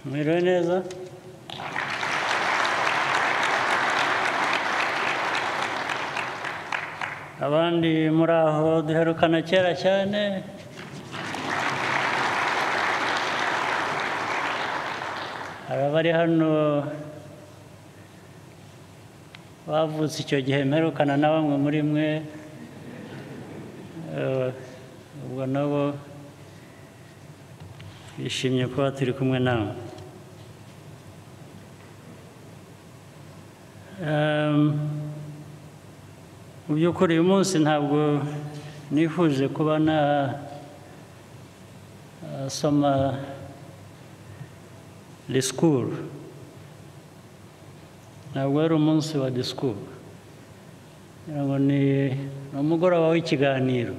Mwiriwe neza. Abandi muri aho duherukana kera cyane. Hari abari hano bavutse icyo gihe mperukana na bamwe muri mwe, ubwo nabo twishimye kuba turi kumwe nawe. Mu by'ukuri uyu munsi ntabwo nifuje kuba nasoma disikuru, ntabwo ari umunsi wa disikuru, ngira ngo ni umugoroba w'ikiganiro,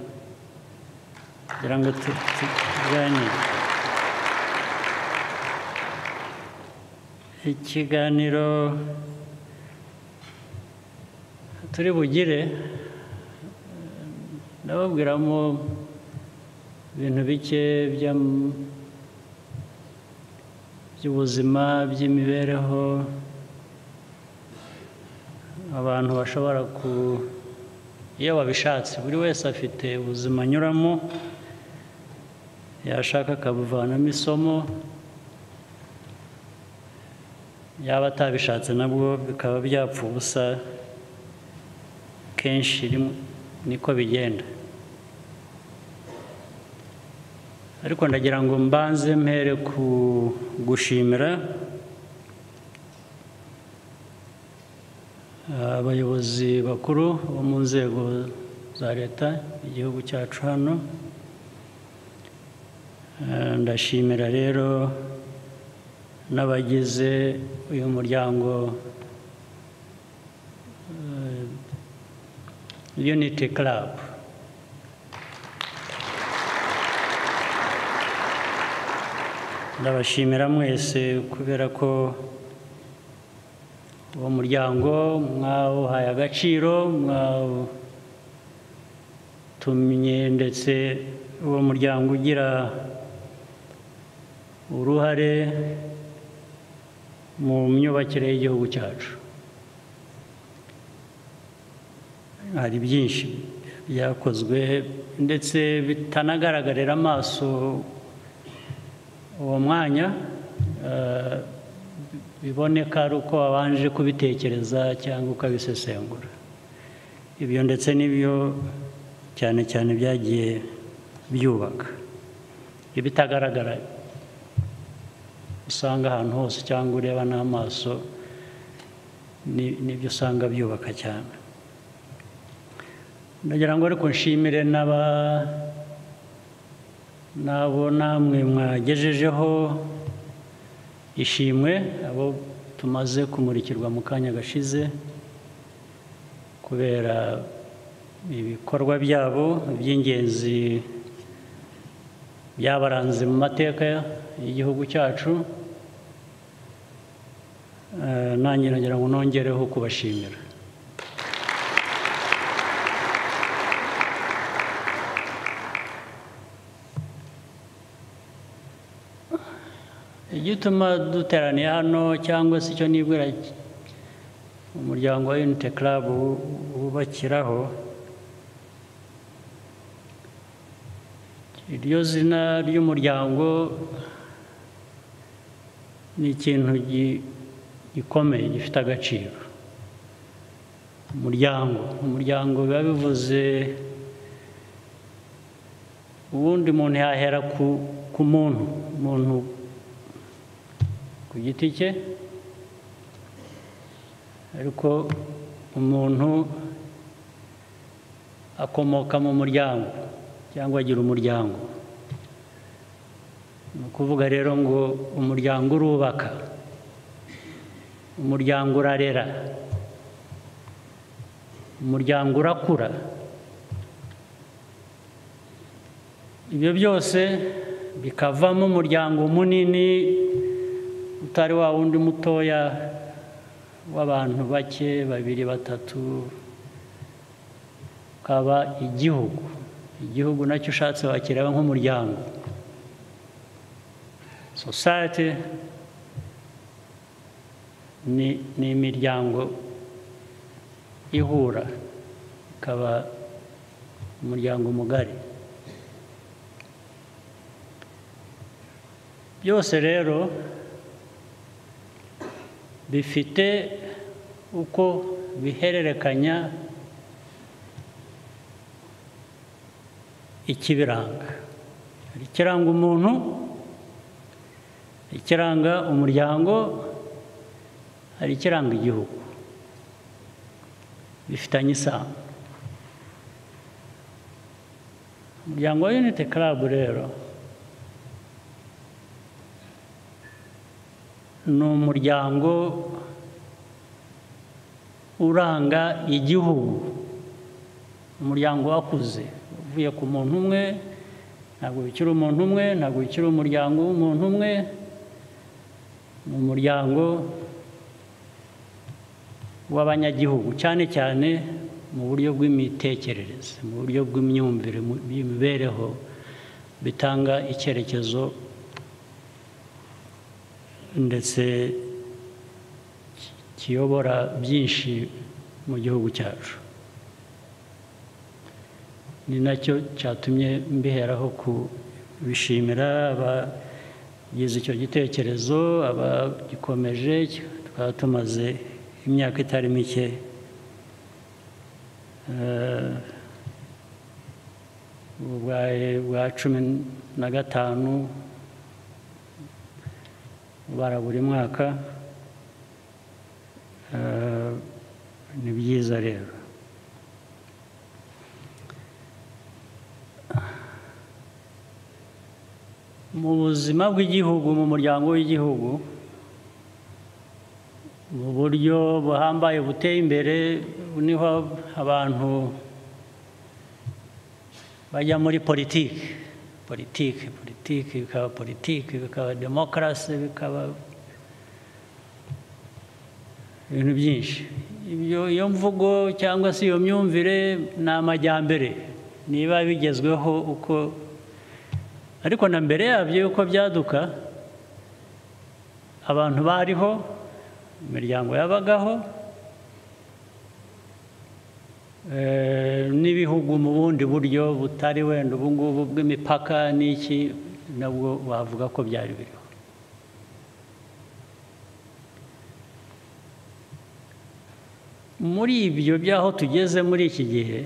kugira ngo tuganire. Ikiganiro turi bugire ndababwiramo ibintu bike by'ubuzima, by'imibereho abantu bashobora ku iyo babishatse. Buri wese afite ubuzima anyuramo, yashaka akabuvanamo isomo, yaba atabishatse nabwo bikaba byapfa ubusa. Kenshi niko bigenda. Ariko ndagira ngo mbanze mpere ku gushimira abayobozi bakuru bo mu nzego za leta igihugu cyacu hano. Ndashimira rero n'abagize uyu muryango Unity Club. Ndabashimira mwese kubera ko uwo muryango mwawuhaye agaciro, mwawutumye ndetse uwo muryango ugira uruhare mu myubakire y'igihugu cyacu. Hari byinshi byakozwe ndetse bitanagaragarira amaso uwo mwanya, biboneka ari uko wabanje kubitekereza cyangwa ukabisesengura. Ibyo ndetse n'ibyo cyane cyane byagiye byubaka ibitagaragara usanga ahantu hose cyangwa ureba n'amaso, nibyo usanga byubaka cyane. Ndagira ngo ariko nshimire n'abo namwe mwagejejeho ishimwe, abo tumaze kumurikirwa mu kanya gashize kubera ibikorwa byabo by'ingenzi byabaranze mu mateka y'igihugu cyacu. Nanjye nagira ngo nongereho kubashimira. Igituma duteraniye hano cyangwa se icyo nibwira umuryango wa Unity Club wubakiraho, iryo zina ry'umuryango ni ikintu gikomeye gifite agaciro. Umuryango biba bivuze ubundi umuntu yahera ku muntu, umuntu ku giti cye, ariko umuntu akomoka mu muryango cyangwa agira umuryango. Ni ukuvuga rero ngo umuryango urubaka, umuryango urarera, umuryango urakura. Ibyo byose bikavamo umuryango munini utari wa wundi mutoya w'abantu bake, babiri, batatu, ukaba igihugu. Igihugu nacyo ushatse wakireba nk'umuryango. Society Ni imiryango ihura ikaba umuryango mugari. Byose rero bifite uko bihererekanya ikibiranga. Hari ikiranga umuntu, ikiranga umuryango, hari ikiranga igihugu. Bifitanye isano. Umuryango wa Unity Club rero ni umuryango uranga igihugu, umuryango wakuze uvuye ku muntu umwe, ntabwo bikiri umuntu umwe, ntabwo bikiri umuryango w'umuntu umwe, ni umuryango w'abanyagihugu, cyane cyane mu buryo bw'imitekerereze, mu buryo bw'imyumvire, by'imibereho, bitanga icyerekezo ndetse kiyobora byinshi mu gihugu cyacu. Ni nacyo cyatumye mbiheraho kubishimira abagize icyo gitekerezo, abagikomeje. Tukaba tumaze imyaka itari mike bwa 15 bara buri mwaka. Ni byiza rero. Mu buzima bw'igihugu, mu muryango w'igihugu, mu buryo buhambaye buteye imbere, niho abantu bajya muri politiki, politiki, politiki, bikaba politiki, bikaba demokarasi, bikaba ibintu byinshi. Ibyo iyo mvugo cyangwa se iyo myumvire ni amajyambere niba bigezweho uko, ariko na mbere yabyo yuko byaduka abantu bariho, imiryango yabagaho, n'ibihugu mu bundi buryo butari wenda ubu ngubu bw'imipaka n'iki, nabwo wavuga ko byari biriho. Muri ibyo by'aho tugeze muri iki gihe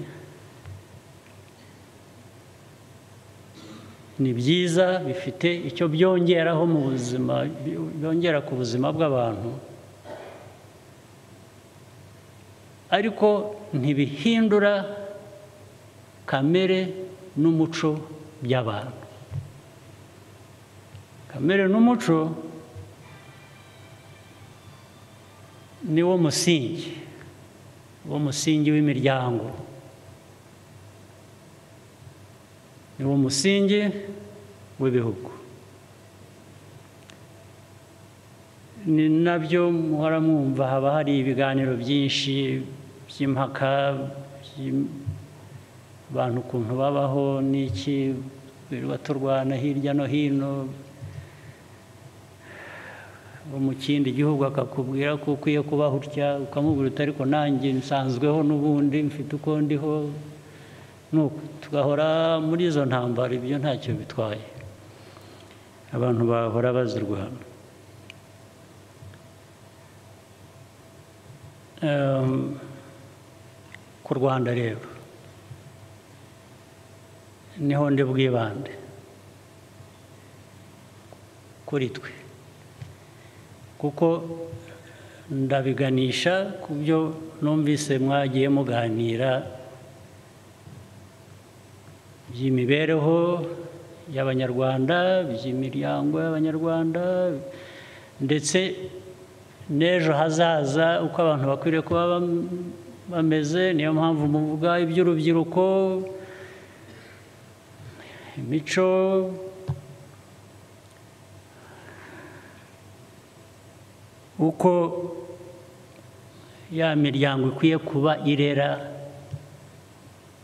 ni byiza, bifite icyo byongeraho mu buzima, byongera ku buzima bw'abantu, ariko ntibihindura kamere n'umuco by'abantu. Kamere n'umuco ni wo musingi, wo musingi w'imiryango, ni wo musingi w'ibihugu. Ni nabyo muhora mwumva haba hari ibiganiro byinshi by'impaka, abantu ukuntu babaho n'iki, birirwa turwana hirya no hino, bo mu kindi gihugu akakubwira ko ukwiye kubaho utya, ukamubwira uti ariko nanjye nsanzweho n'ubundi mfite uko ndiho, nuko tugahora muri izo ntambara. Ibyo ntacyo bitwaye, abantu bahora bazirwana. Ku Rwanda rero niho ndi bwibande kuri twe, kuko ndabiganisha ku byo numvise mwagiye muganira by'imibereho y'Abanyarwanda, by'imiryango y'Abanyarwanda, ndetse n'ejo hazaza uko abantu bakwiriye kuba bameze. Niyo mpamvu muvuga iby'urubyiruko, imico, uko ya miryango ikwiye kuba irera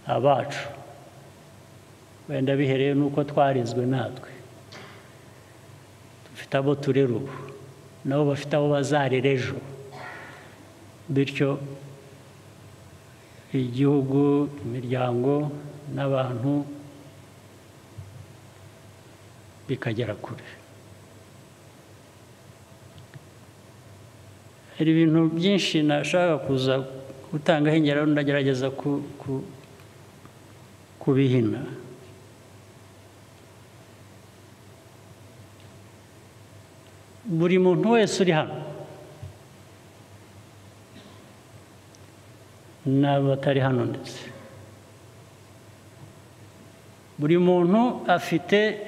abacu, wenda bihereye n'uko twarizwe natwe, dufite abo turera ubu, nabo bafite abo bazarera ejo. Bityo igihugu, imiryango n'abantu bikagera kure. Hari ibintu byinshi nashaka kuza gutangaho ingero, ndagerageza kubihina. Buri muntu wese uri hano n'abatari hano, ndetse buri muntu afite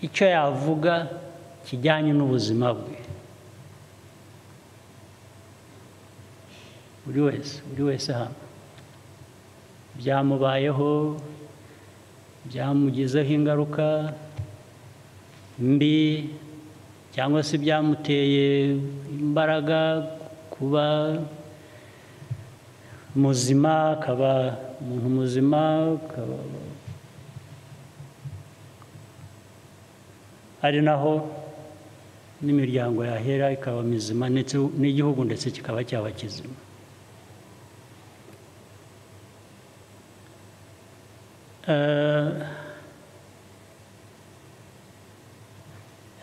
icyo yavuga kijyanye n'ubuzima bwe. Buri wese hano byamubayeho, byamugizeho ingaruka mbi, cyangwa se byamuteye imbaraga kuba muzima, akaba umuntu muzima, akaba ari naho n'imiryango yahera ikaba mizima, ndetse n'igihugu ndetse kikaba cyaba kizima.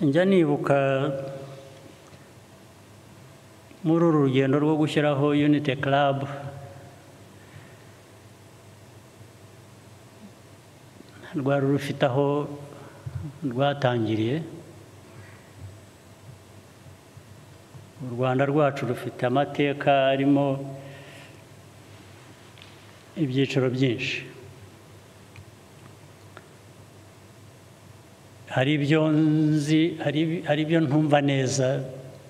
Njya nibuka muri uru rugendo rwo gushyiraho Unity Club, rwari rufite aho rwatangiriye. U Rwanda rwacu rufite amateka arimo ibyiciro byinshi. Hari ibyo nzi, hari ibyo ntumva neza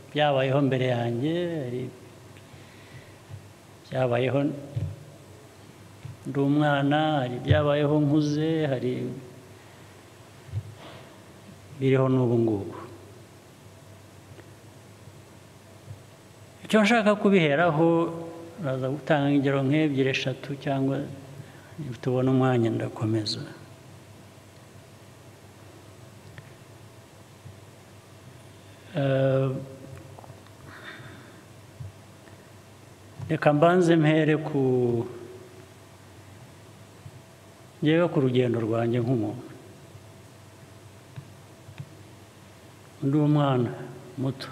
byabayeho mbere yanjye, hari byabayeho ndi umwana, hari byabayeho nkuze, hari biriho n'ubu ngubu. Icyo nshaka kubiheraho, naza gutanga ingero nk'ebyiri, eshatu, cyangwa tubona umwanya ndakomeza. Reka mbanze mpere ku ngewe ku rugendo rwanjye nk'umuntu. Ndi umwana muto,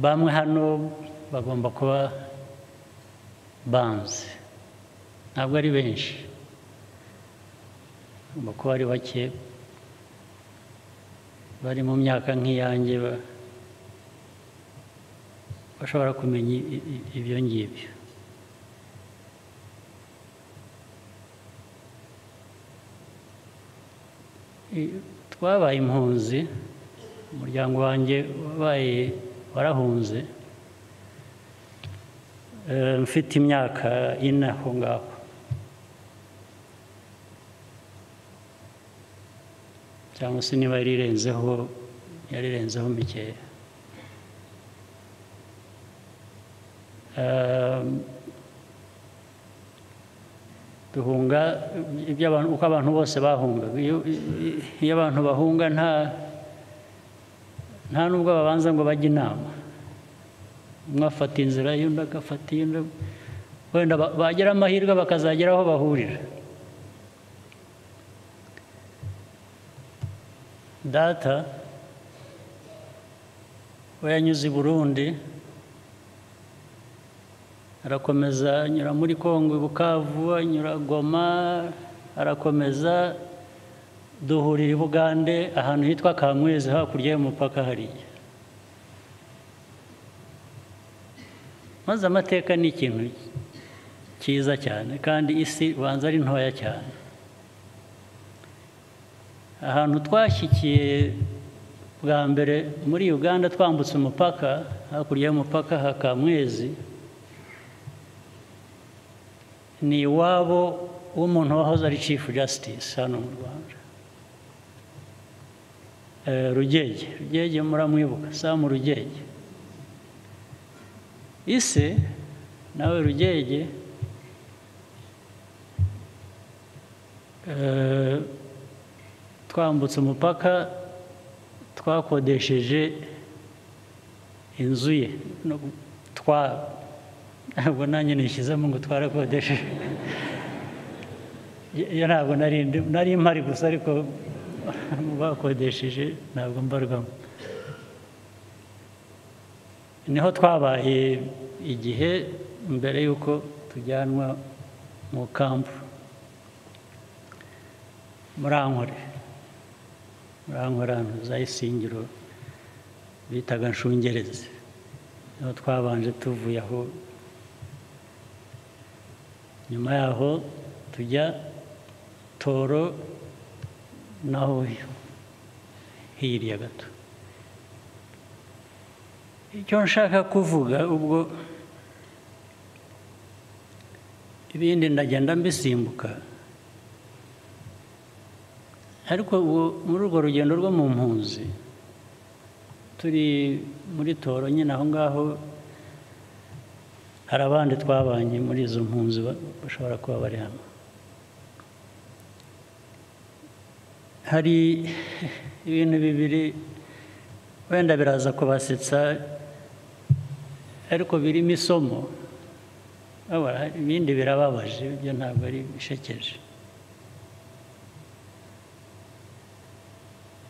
bamwe hano bagomba kuba banze, ntabwo ari benshi, bagomba kuba ari bake, bari mu myaka nk'iyanjye bashobora kumenya ibyo ngibyo. Twabaye impunzi, umuryango wanjye wabaye warahunze mfite imyaka 4 aho ngaho. Cyangwa se niba yarirenzeho mikeya. Duhunga uko abantu bose bahunga. Iyo abantu bahunga nta nubwo babanza ngo bajye inama, umwe afata inzira y'undi agafata iy'undi, wenda bagira amahirwe bakazagera aho bahurira. Data we yanyuze i Burundi, arakomeza anyura muri Kongo i Bukavu, anyura Goma, arakomeza duhurira i Bugande ahantu hitwa Kamwezi hakurya y'umupaka hariya. Maze amateka ni ikintu cyiza cyane, kandi isi ubanza ari ntoya cyane. Ahantu twashyikiye bwa mbere muri Uganda twambutse umupaka, hakurya y'umupaka ha Kamwezi, ni iwabo w'umuntu wahoze ari Chief Justice hano mu Rwanda, Rugege. Rugege muramwibuka, Sam Rugege. Ise nawe Rugege twambutse umupaka Twakodesheje inzu ye, ntabwo nanjye nishyizemo ngo twarakodesheje, iyo ntabwo nari mpari gusa, ariko mu bakodesheje ntabwo mbarwamo. Niho twabaye igihe mbere y'uko tujyanwa mu kampu muri Ankore, ahantu za Isingiro bitaga Nshungerezi. Niho twabanje tuvuye aho, nyuma yaho tujya Toro, naho hirya gato. Icyo nshaka kuvuga, ubwo ibindi ndagenda mbisimbuka, ariko muri urwo rugendo rwo mu mpunzi turi muri Toro nyine, aho ngaho hari abandi twabanye muri izo mpunzi bashobora kuba bari hano. Hari ibintu bibiri wenda biraza kubasetsa, ariko birimo isomo, ibindi birababaje, ibyo ntabwo ari bishekeje.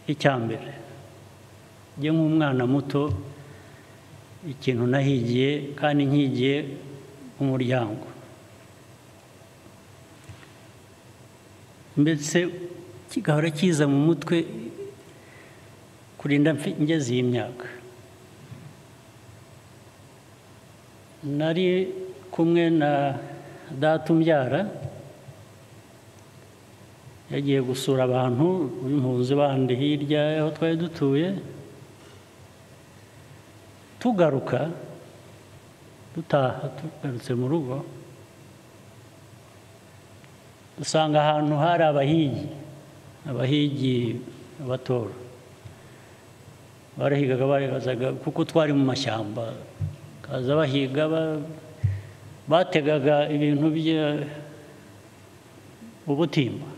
Icya mbere, njye nk'umwana muto, ikintu nahigiye kandi nkigiye umuryango, ndetse kigahora kiza mu mutwe kurinda ngeze iyi myaka. Nari kumwe na data umbyara, yagiye gusura abantu b'impunzi bandi hirya aho twari dutuye. Tugaruka dutaha, tugarutse mu rugo, dusanga ahantu hari abahigi abatora barahigaga, baribazaga kuko twari mu mashyamba, kaza bahiga, bategaga ibintu bya ubutimba,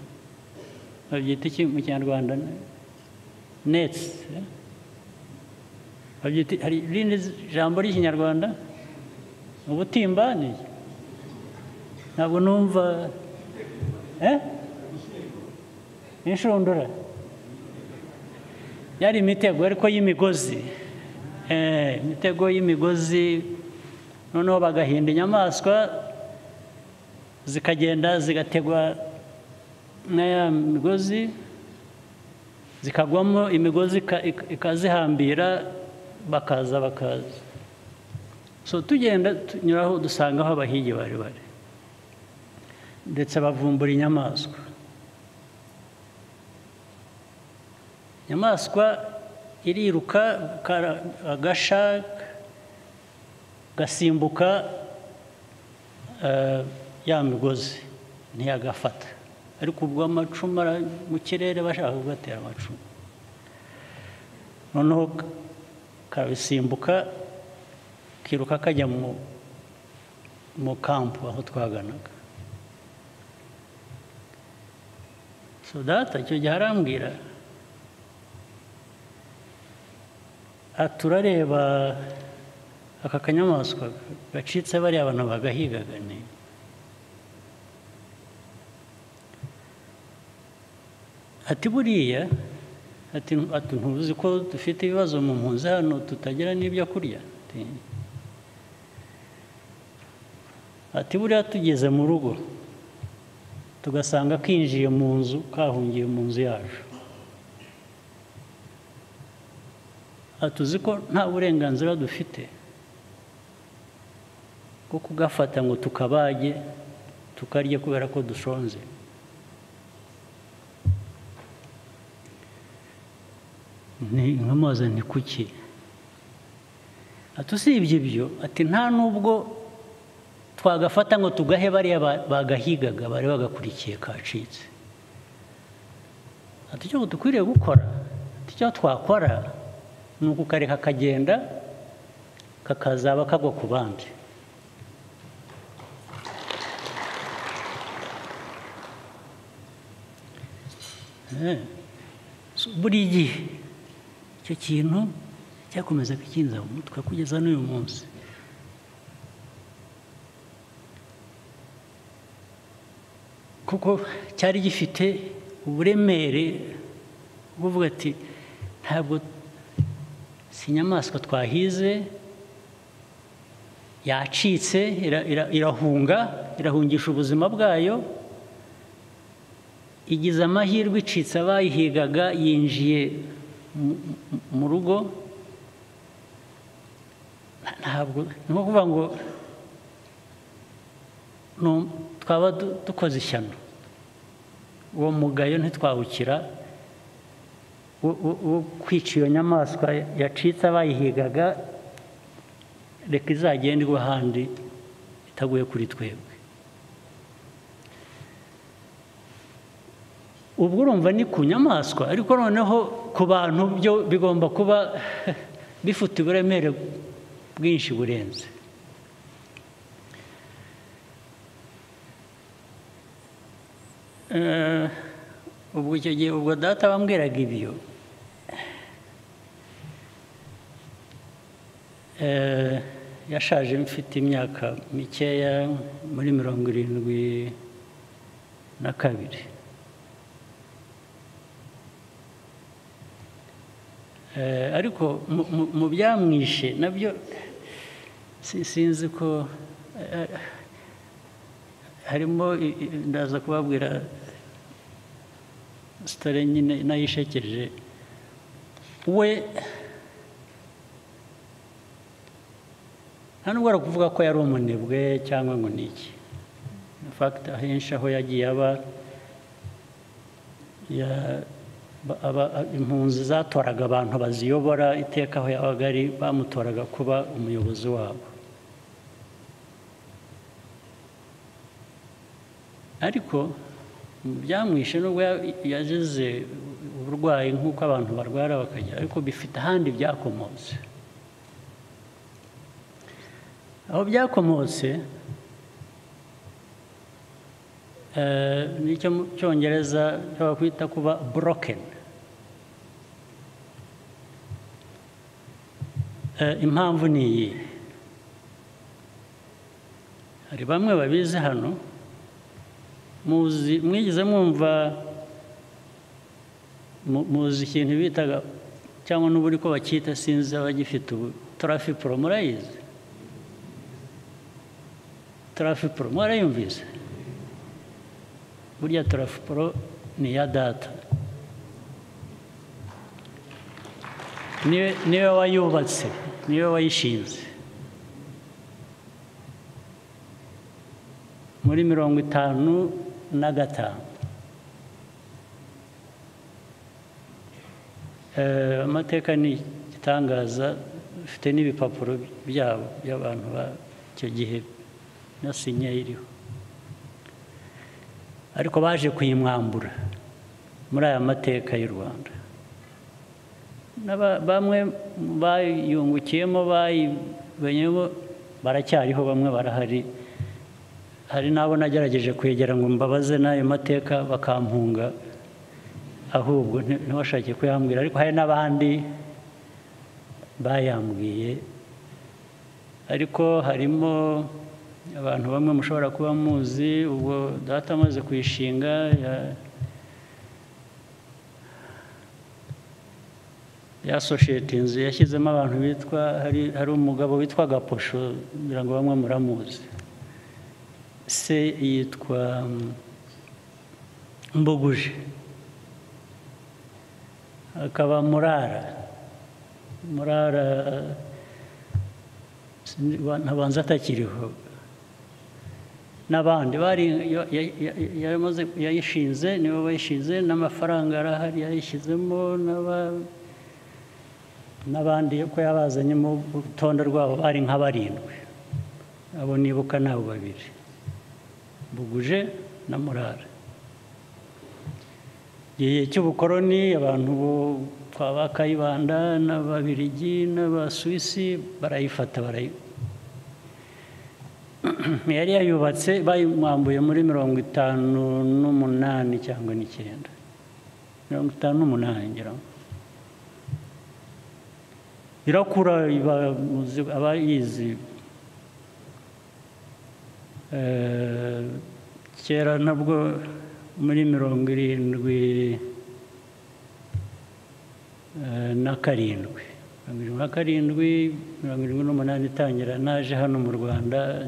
babyita iki mu Kinyarwanda? Nets, babyita, hari irindi jambo ry'Ikinyarwanda? Ubutimba ni ntabwo numva, inshundura yari imitego ariko y'imigozi, imitego y'imigozi, noneho bagahinda inyamaswa zikagenda zigategwa na ya migozi, zikagwamo imigozi ikazihambira, bakaza. So tugenda tunyuraho dusanga aho abahigi bari bari, ndetse bavumbura inyamaswa. Inyamaswa iriruka, agasha gasimbuka ya migozi ntiyagafata, ariko ubwo amacumu mu kirere bashaka kugatera amacumu, noneho kabisimbuka kiruka kajya mu kampu aho twaganaga. So data icyo gihe arambwira, turareba aka kanyamaswa gacitse bariya abantu bagahigaga, ni ati buriya, ati ntuzi ko dufite ibibazo mu mpunzi hano tutagira n'ibyo kurya, ati buriya tugeze mu rugo tugasanga kinjiye mu nzu, kahungiye mu nzu yacu, atuzi ko nta burenganzira dufite bwo kugafata ngo tukabage tukarye kubera ko dushonze. Nkamubaza nti kuki? Ati usibye ibyo, ati nta nubwo twagafata ngo tugahe bariya bagahigaga bari bagakurikiye kacitse. Ati icyo dukwiriye gukora, ati icyo twakora ni ukukareka kagenda kakazaba kagwa ku bandi. Buri gihe Icyo kintu cyakomeza kukinza mu mutwe kugeza n'uyu munsi. Kuko cyari gifite uburemere buvuga ati ntabwo si inyamaswa twahize, yacitse, irahunga, irahungisha ubuzima bwayo, igize amahirwe icitse abayihigaga, yinjiye mu rugo. Ntabwo ni nko kuvuga ngo twaba dukoze ishyano, uwo mugayo ntitwawukira wo kwica iyo nyamaswa yacitse abayihigaga, reka izagendwe ahandi itaguye kuri twebwe. Ubwo urumva ni ku nyamaswa, ariko noneho ku bantu byo bigomba kuba bifite uburemere bwinshi burenze. Ubwo icyo gihe ubwo data bambwiraga ibyo, yashaje mfite imyaka mikeya, muri 72. Ariko mu byamwishe nabyo sinzi ko harimo, ndaza kubabwira sitore nyine nayishekeje. We nta nubwo ari ukuvuga ko yari umunebwe cyangwa ngo ni iki. In fact ahenshi aho yagiye aba impunzi zatoraga abantu baziyobora, iteka aho yabaga ari bamutoraga kuba umuyobozi wabo. Ariko byamwishe nubwo yazize uburwayi nk'uko abantu barwara bakajya, ariko bifite ahandi byakomotse. Aho byakomotse nicyo mu Cyongereza bakwita kuba broken. Impamvu ni iyi, hari bamwe babizi hano, muzi, mwigize mwumva, muzi ikintu bitaga cyangwa n'ubu ko bakita, sinzi abagifite ubu, Trafipro, murayizi? Trafipro mwarayumvise? Burya Trafipro ni iya data, niwe wayubatse, niwe wayishinze muri 55. Amateka ni igitangaza, ufite n'ibipapuro byabo by'abantu b'icyo gihe na sinye iriho, ariko baje kuyimwambura muri aya mateka y'u Rwanda. Bamwe bayungukiyemo, bayimenyemo, baracyariho, bamwe barahari. Hari n'abo nagerageje kwegera ngo mbabaze n'ayo mateka bakampunga, ahubwo ntibashake kuyambwira, ariko hari n'abandi bayambwiye. Ariko harimo abantu bamwe mushobora kuba muzi, ubwo data amaze kuyishinga ya sosiyete inzu yashyizemo abantu bitwa, hari umugabo witwa Gaposho, ngira ngo bamwe muramuzi, se yitwa Mbuguje, akaba Murara ntabanza atakiriho, n'abandi bari yayishinze, nibo bayishinze, n'amafaranga arahari yayishyizemo, n'abandi ko yabazanye mu rutonde rwabo bari nka barindwi, abo nibuka nabo babiri, Mbuguje na Murara. Igihe cy'ubukoroni abantu kwa ba Kayibanda n'Ababirigi n'Abasuwisi barayifata, yari yayubatse, bayimwambuye muri 58 cyangwa 9, 58 ngira ngo. Irakura aba yizi. Kera nabwo muri 77 77 78 itangira naje hano mu Rwanda,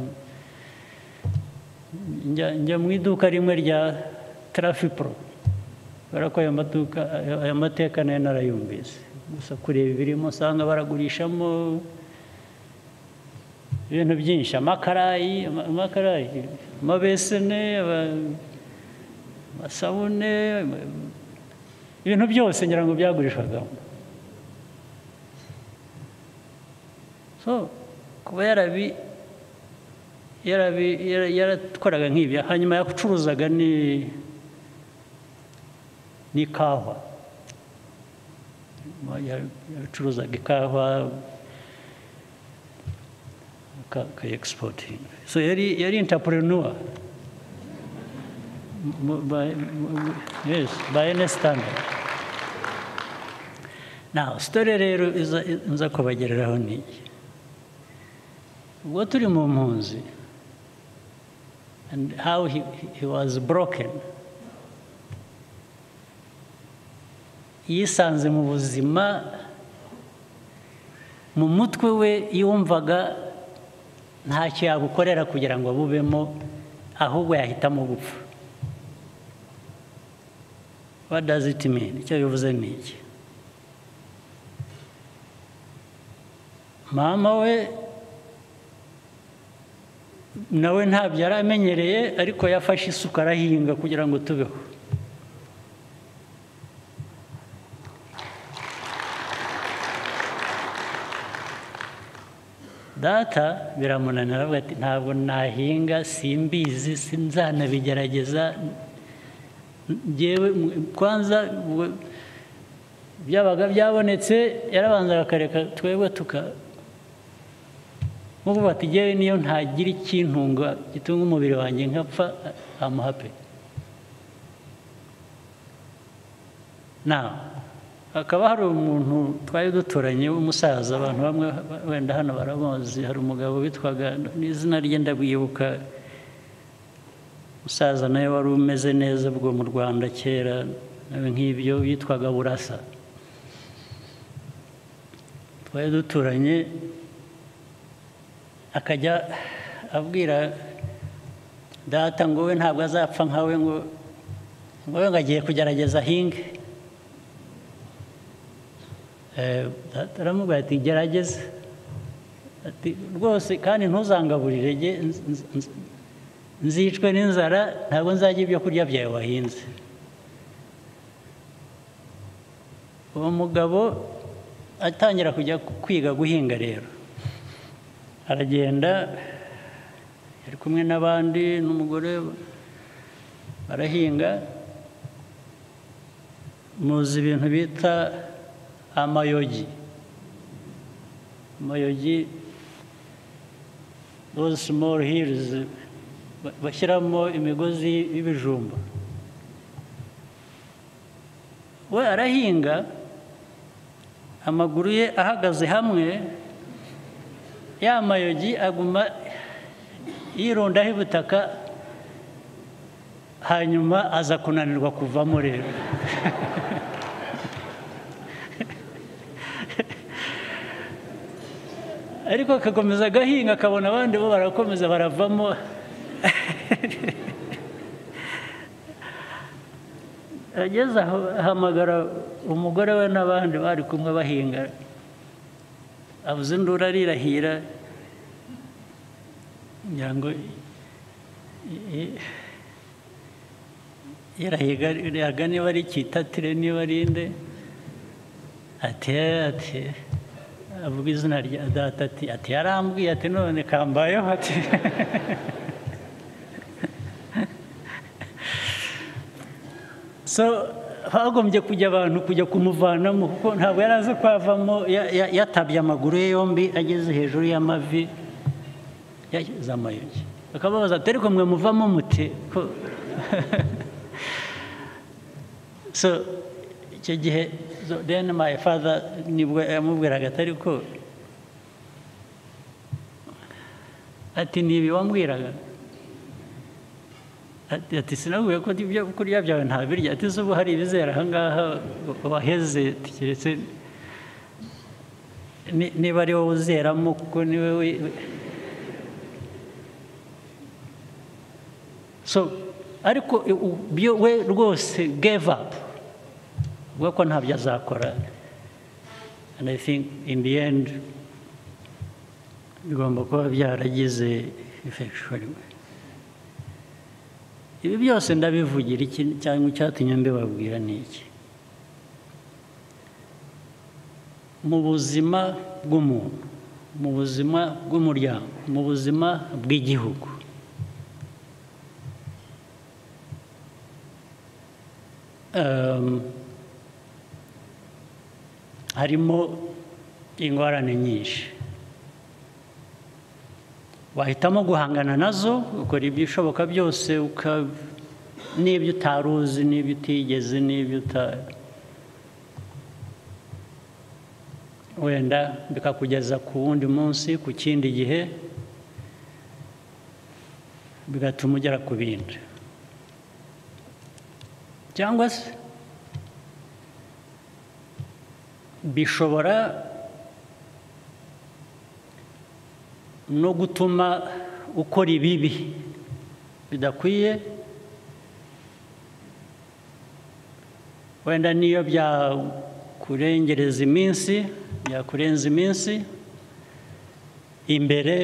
njya mu iduka rimwe rya Trafipro, kubera ko aya mateka nayo narayumvise. Gusa kureba ibirimo usanga baragurishamo ibintu byinshi, amakarayi, amabesene, amasabune, ibintu byose ngira ngo byagurishwagamo. So kuba yaratwaraga nk'ibyo, hanyuma yacuruzaga n'ikawa, yacuruzaga ikawa akayi-exporting. So yari entrepreneur yes, by any standard. Now story rero nza kubagereraho ni ubwo turi mu mpunzi, and how he was broken. Yisanze mu buzima, mu mutwe we yumvaga ntacyo yagukorera kugira ngo abubemo, ahubwo yahitamo gupfa. What does it mean? Icyo bivuze ni iki? Mama we nawe ntabyo yari amenyereye, ariko yafashe isuka arahinga kugira ngo tubeho. Data biramunanira, aravuga ati ntabwo nahinga, simbizi, sinzanabigerageza. Njyewe kwanza byabaga byabonetse yarabanzaga akareka twebwe tuka nkuko bati njyewe niyo ntagira ikintunga gitunga umubiri wanjye nkapfa, I'm happy. Now hakaba hari umuntu twari duturanye w'umusaza, abantu bamwe wenda hano baramuzi, hari umugabo witwaga n'izina rye ndabwibuka, umusaza nawe wari umeze neza ubwo mu Rwanda kera nawe nk'ibyo, yitwaga Burasa. Twari duturanye, akajya abwira data ngo we ntabwo azapfa nkawe, ngo we ngo agiye kugerageza ahinge. Data aramubwira ati gerageza, ati rwose kandi ntuzangaburire, nzicwe n'inzara, ntabwo nzajya ibyo kurya byawe wahinze. Uwo mugabo atangira kujya kwiga guhinga rero, aragenda yari kumwe n'abandi n'umugore barahinga. Muzi ibintu bita amayogi. Amayogi, those small hills bashyiramo imigozi y'ibijumba. We arahinga amaguru ye ahagaze hamwe, ya mayogi aguma yirundaho ibutaka, hanyuma aza kunanirwa kuvamo rero. Ariko akakomeza agahinga, akabona abandi bo barakomeza baravamo. Ageze aho ahamagara umugore we n'abandi bari kumwe bahinga, avuze induru arirahira, ngira ngo yarahiga niba ari Kitatire niba ari inde, ati avuga izina rya data, ati yarambwiye ati none kambayeho, ati so hagombye kujya abantu kujya kumuvanamo, kuko ntabwo yari azi ko avamo, yatabye amaguru ye yombi ageze hejuru y'amavi yashyize amayogi. Bakababaza ati ariko mwe muvamo mute? So Icyo gihe then my father nibwo yamubwiraga atari ko ati nibi wambwiraga, ati sinabwiye ko ibyo kurya byawe ntabirya, ati ubu hari ibizera aha ngaha waheze, keretse niba ari wowe uzeramo kuko niwe. So ariko we rwose gave up, avuga ko ntabyo azakora. And I think in the end bigomba kuba byaragize effect. Ibi byose ndabivugira iki cyangwa icyatumye mbibabwira ni iki? Mu buzima bw'umuntu, mu buzima bw'umuryango, mu buzima bw'igihugu, harimo ingorane nyinshi. Wahitamo guhangana nazo, ukora ibishoboka byose, n'ibyo utaruzi, n'ibyo utigeze, n'ibyo wenda bikakugeza ku wundi munsi, ku kindi gihe, bigatuma ugera ku bindi. Cyangwa se bishobora no gutuma ukora ibibi bidakwiye, wenda niyo byakurengereza iminsi, byakurenza iminsi imbere,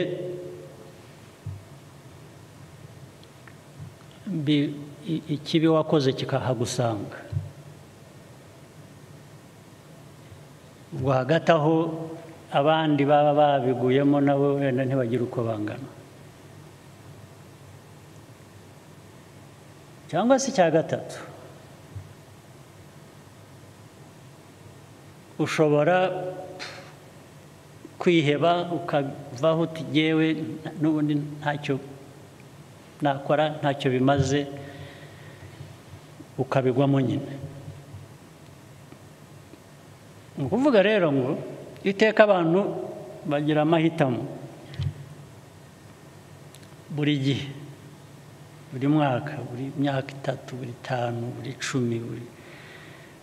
ikibi wakoze kikahagusanga. Ubwo hagati aho abandi baba babiguyemo nabo wenda ntibagira uko bangana. Cyangwa se icya gatatu, ushobora kwiheba ukavaho uti jyewe n'ubundi ntacyo nakora, ntacyo bimaze, ukabigwamo nyine. Ni ukuvuga rero ngo iteka abantu bagira amahitamo buri gihe, buri mwaka, buri myaka 3, buri 5, buri 10, buri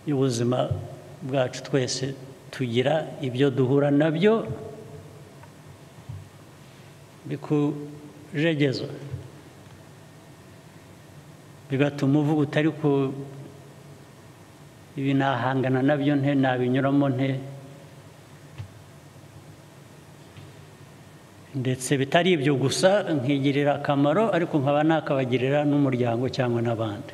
y'ubuzima bwacu twese tugira ibyo duhura nabyo bikujegeza, bigatuma uvuga utari ko ibi nahangana nabyo nte, nabinyuramo nte, ndetse bitari ibyo gusa nkigirira akamaro, ariko nkaba nakabagirira n'umuryango cyangwa n'abandi.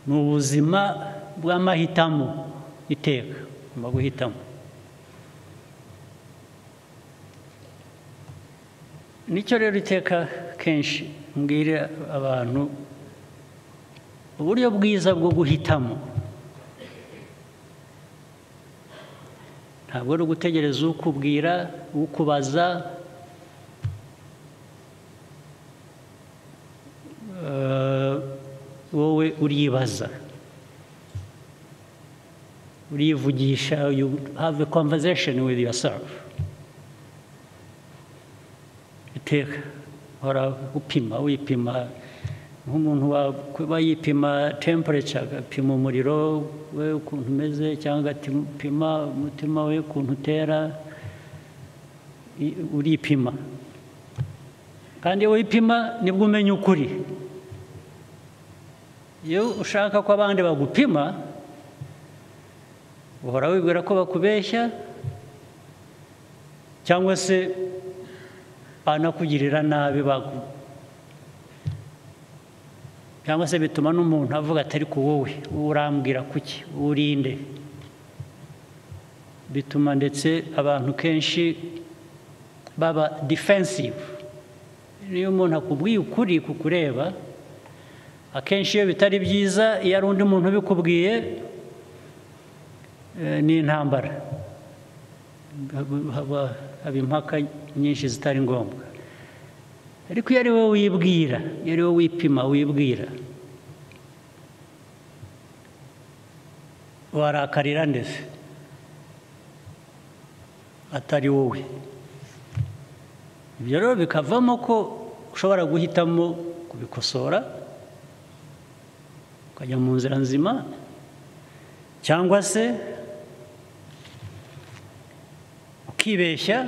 Ni ubuzima bw'amahitamo iteka, ugomba guhitamo. Nicyo rero iteka kenshi mbwira abantu, uburyo bwiza bwo guhitamo ntabwo ari ugutegereza ukubwira, ukubaza, wowe uribaza, urivugisha, you have a conversation with yourself. Iteka hora upima, wipima nk'umuntu kuba yipima temperature, agapima umuriro we ukuntu umeze, cyangwa agapima umutima we ukuntu utera, uripima. Kandi iyo wipima nibwo umenya ukuri. Iyo ushaka ko abandi bagupima, uhora wibwira ko bakubeshya, cyangwa se banakugirira nabi, cyangwa se bituma n'umuntu avuga atari ku wowe, urambwira kuki, urinde. Bituma ndetse abantu kenshi baba defensive. Niyo umuntu akubwiye ukuri kukureba, akenshi iyo bitari byiza, iyo ari undi muntu ubikubwiye ni intambara, haba impaka nyinshi zitari ngombwa. Ariko iyo ari wowe wibwira, iyo ari wowe wipima wibwira, Warakarira ndetse atari wowe. Ibyo rero bikavamo ko ushobora guhitamo kubikosora ukajya mu nzira nzima, cyangwa se ukibeshya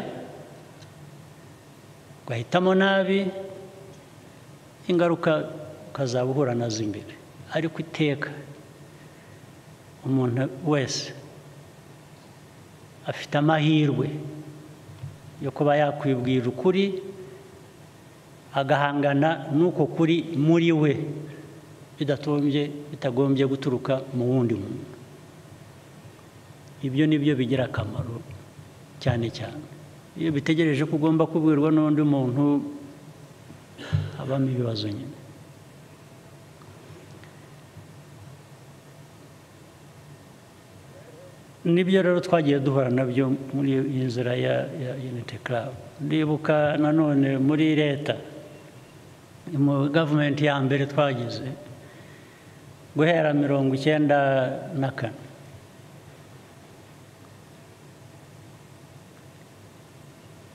ugahitamo nabi, ingaruka ukazaba uhura nazo imbere. Ariko iteka umuntu wese afite amahirwe yo kuba yakwibwira ukuri, agahangana n'uko kuri muri we, bitagombye guturuka mu wundi muntu. Ibyo nibyo bigira akamaro cyane cyane iyo bitegereje ko ugomba kubwirwa n'undi muntu, habamo ibibazo nyine. Nibyo rero twagiye duhura nabyo muri iyi nzira ya Unity Club. Ndibuka nanone muri leta, mu gavumenti ya mbere twagize guhera 94,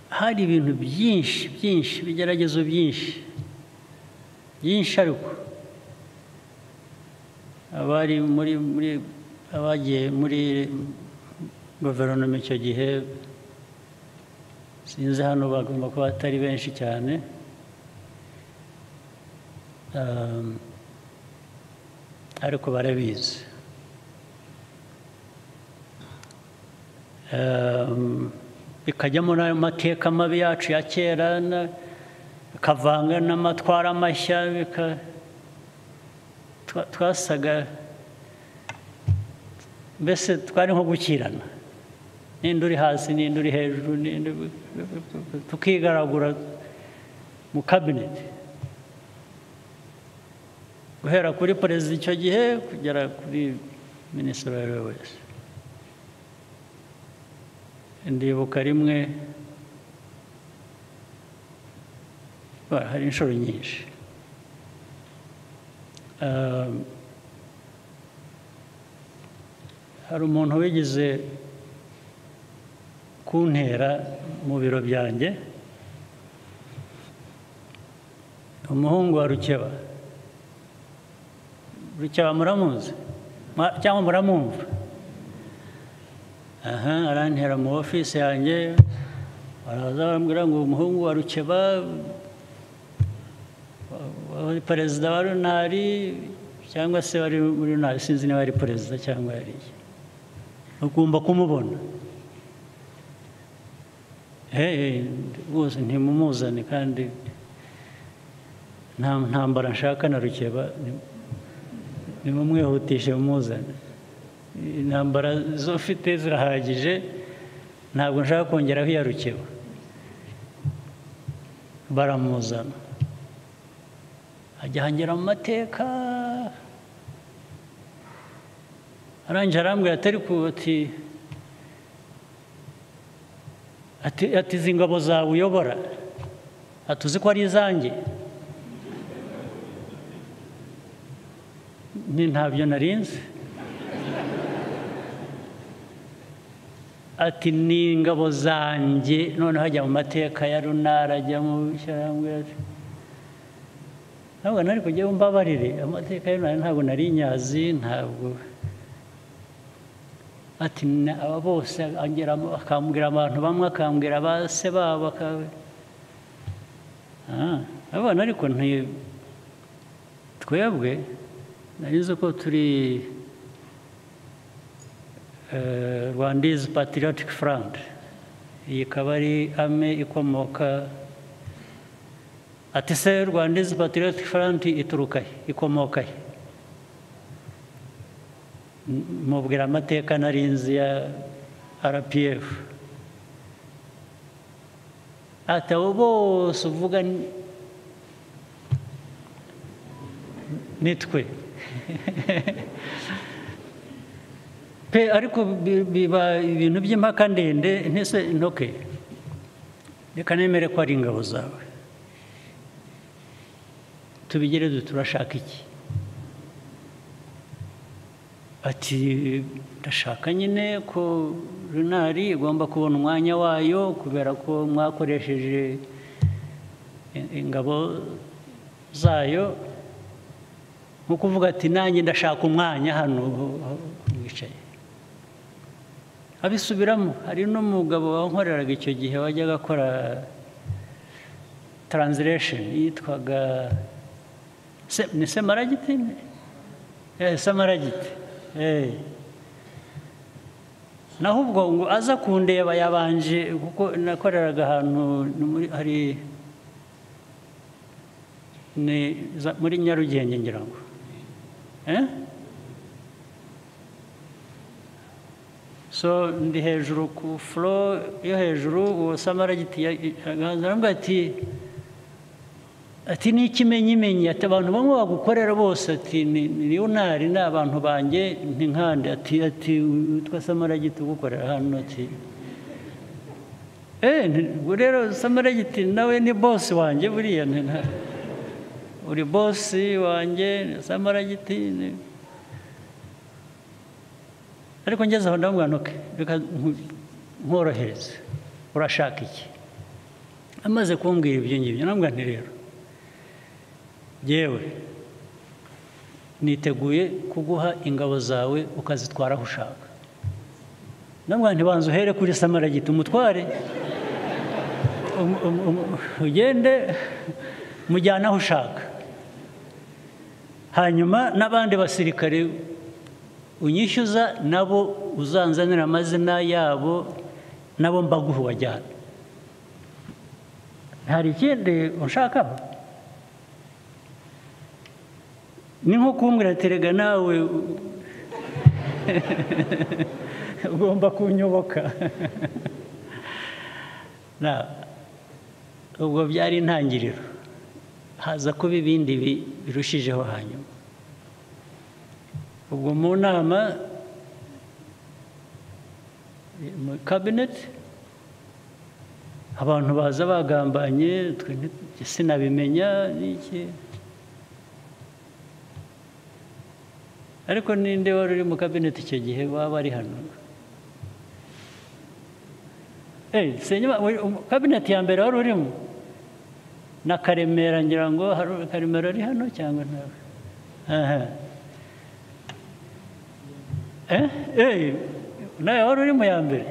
hari ibintu byinshi byinshi, ibigeragezo byinshi byinshi, ariko abari muri abagiye muri guverinoma icyo gihe, sinzi hano bagomba kuba atari benshi cyane, ariko barabizi. Bikajyamo n'ayo mateka mabi yacu ya kera, bikavanga n'amatwara mashya, twasaga mbese twari nko gukirana, ninde uri hasi ninde uri hejuru, tukigaragura mu cabinet, guhera kuri perezida icyo gihe kugera kuri minisitiri uwo ari we wese. Ndibuka rimwe, hari inshuro nyinshi, hari umuntu wigeze kuntera mu biro byanjye, umuhungu wa Rukeba. Rukeba muramuzi cyangwa muramwumva? Aha, arantera mu ofisi yanjye, baraza barambwira ngo umuhungu wa Rukeba wari perezida wa Runari, cyangwa se wari muri Runari, sinzi niba ari perezida cyangwa yari, ugomba kumubona. Rwose ntimumuzane, kandi nta ntambara nshaka na Rukeba, nimumwihutishe mumuzane. Intambara zo mfite zirahagije, ntabwo nshaka kongeraho iya Rukeba. Baramuzana, ajya hangera mu mateka, arangije arambwira ati ariko ati izi ngabo zawe uyobora, atuzi ko ari izanjye? Ni ntabyo narinzi. Ati ni ingabo zanjye. Noneho ajya mu mateka ya Runara, ajya mu shyirahamwe. Ntabwo nari kujya mbabarire amateka ya Runara, ntabwo nari nyazi, ntabwo. Ati aba bose akambwira abantu bamwe, akambwira ba se babo, abana. Ariko twebwe nari nzi ko turi Rwandese Patriotic Front, iyi ikaba ari ame ikomoka. Ati se Rwandese Patriotic Front ituruka he, ikomoka he? Mubwira amateka narinzi ya RPF. Ati abo bose uvuga nitwe pe. Ariko biba ibintu by'impaka ndende. Ntese ntoke, reka nemere ko ari ingabo zawe, tubigere turashaka iki? Ati ndashaka nyine ko runari igomba kubona umwanya wayo kubera ko mwakoresheje ingabo zayo, nko kuvuga ati nanjye ndashaka umwanya hano mwicaye. Abisubiramo. Hari n'umugabo wankoreraga icyo gihe wajyaga akora translation yitwaga ni Semaragiti? Semaragiti. Naho ubwo ngo aza kundeba yabanje, kuko nakoreraga ahantu hari ni muri Nyarugenge ngira ngo. So ndi hejuru ku floor yo hejuru, uwo Samaragiti arambwira ati ni ikimenyimenyi, ati abantu bamwe bagukorera bose, ati ni unari ni abantu banjye nti nkande, ati witwa Samaragiti ugukorera hano, ati ubwo rero Samaragiti nawe ni boss wanjye buriya, uri boss wanjye Samaragiti. Ariko ngeze aho ndamubwira nti okay, reka nkorohereze, urashaka iki? Amaze kumbwira ibyo ngibyo ndamubwira nti rero yewe niteguye kuguha ingabo zawe ukazitwara aho ushaka. Ndamubwira nti banza uhere kuri Samaragiti umutware, ugende mujyane aho ushaka, hanyuma n'abandi basirikare unyishyuza nabo uzanzanira amazina yabo nabo mbaguhe ubajyana. Hari ikindi unshakaho? Ni nko kumbwira ati rega nawe ugomba kunyoboka. Ubwo byari intangiriro, haza kuba ibindi birushijeho hanyuma. Ubwo mu nama mu cabinet abantu baza bagambanye, twe sinabimenya n'iki. Ariko ninde wari uri mu cabinet icyo gihe waba ari hano? Senyuma cabinet ya mbere wari urimo na Karemera, ngira ngo hari Karemera ari hano cyangwa ntawe? Aha. Nawe wari uri mu ya mbere?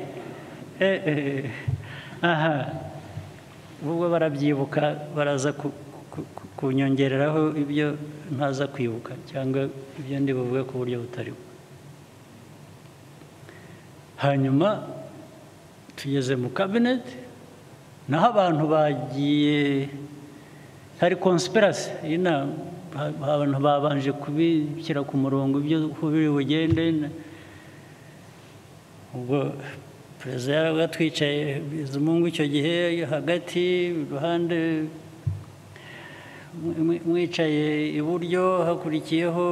Aha. Ubwo barabyibuka, baraza kunyongereraho ibyo ntaza kwibuka cyangwa ibyo ndi buvuge ku buryo butari bwo. Hanyuma tugeze mu cabinet, naho abantu bagiye, hari conspiracy ina, abantu babanje kubishyira ku murongo ibyo biri bugende. Ubwo perezida yaravuga twicaye Bizimungu icyo gihe hagati, iruhande mwicaye iburyo hakurikiyeho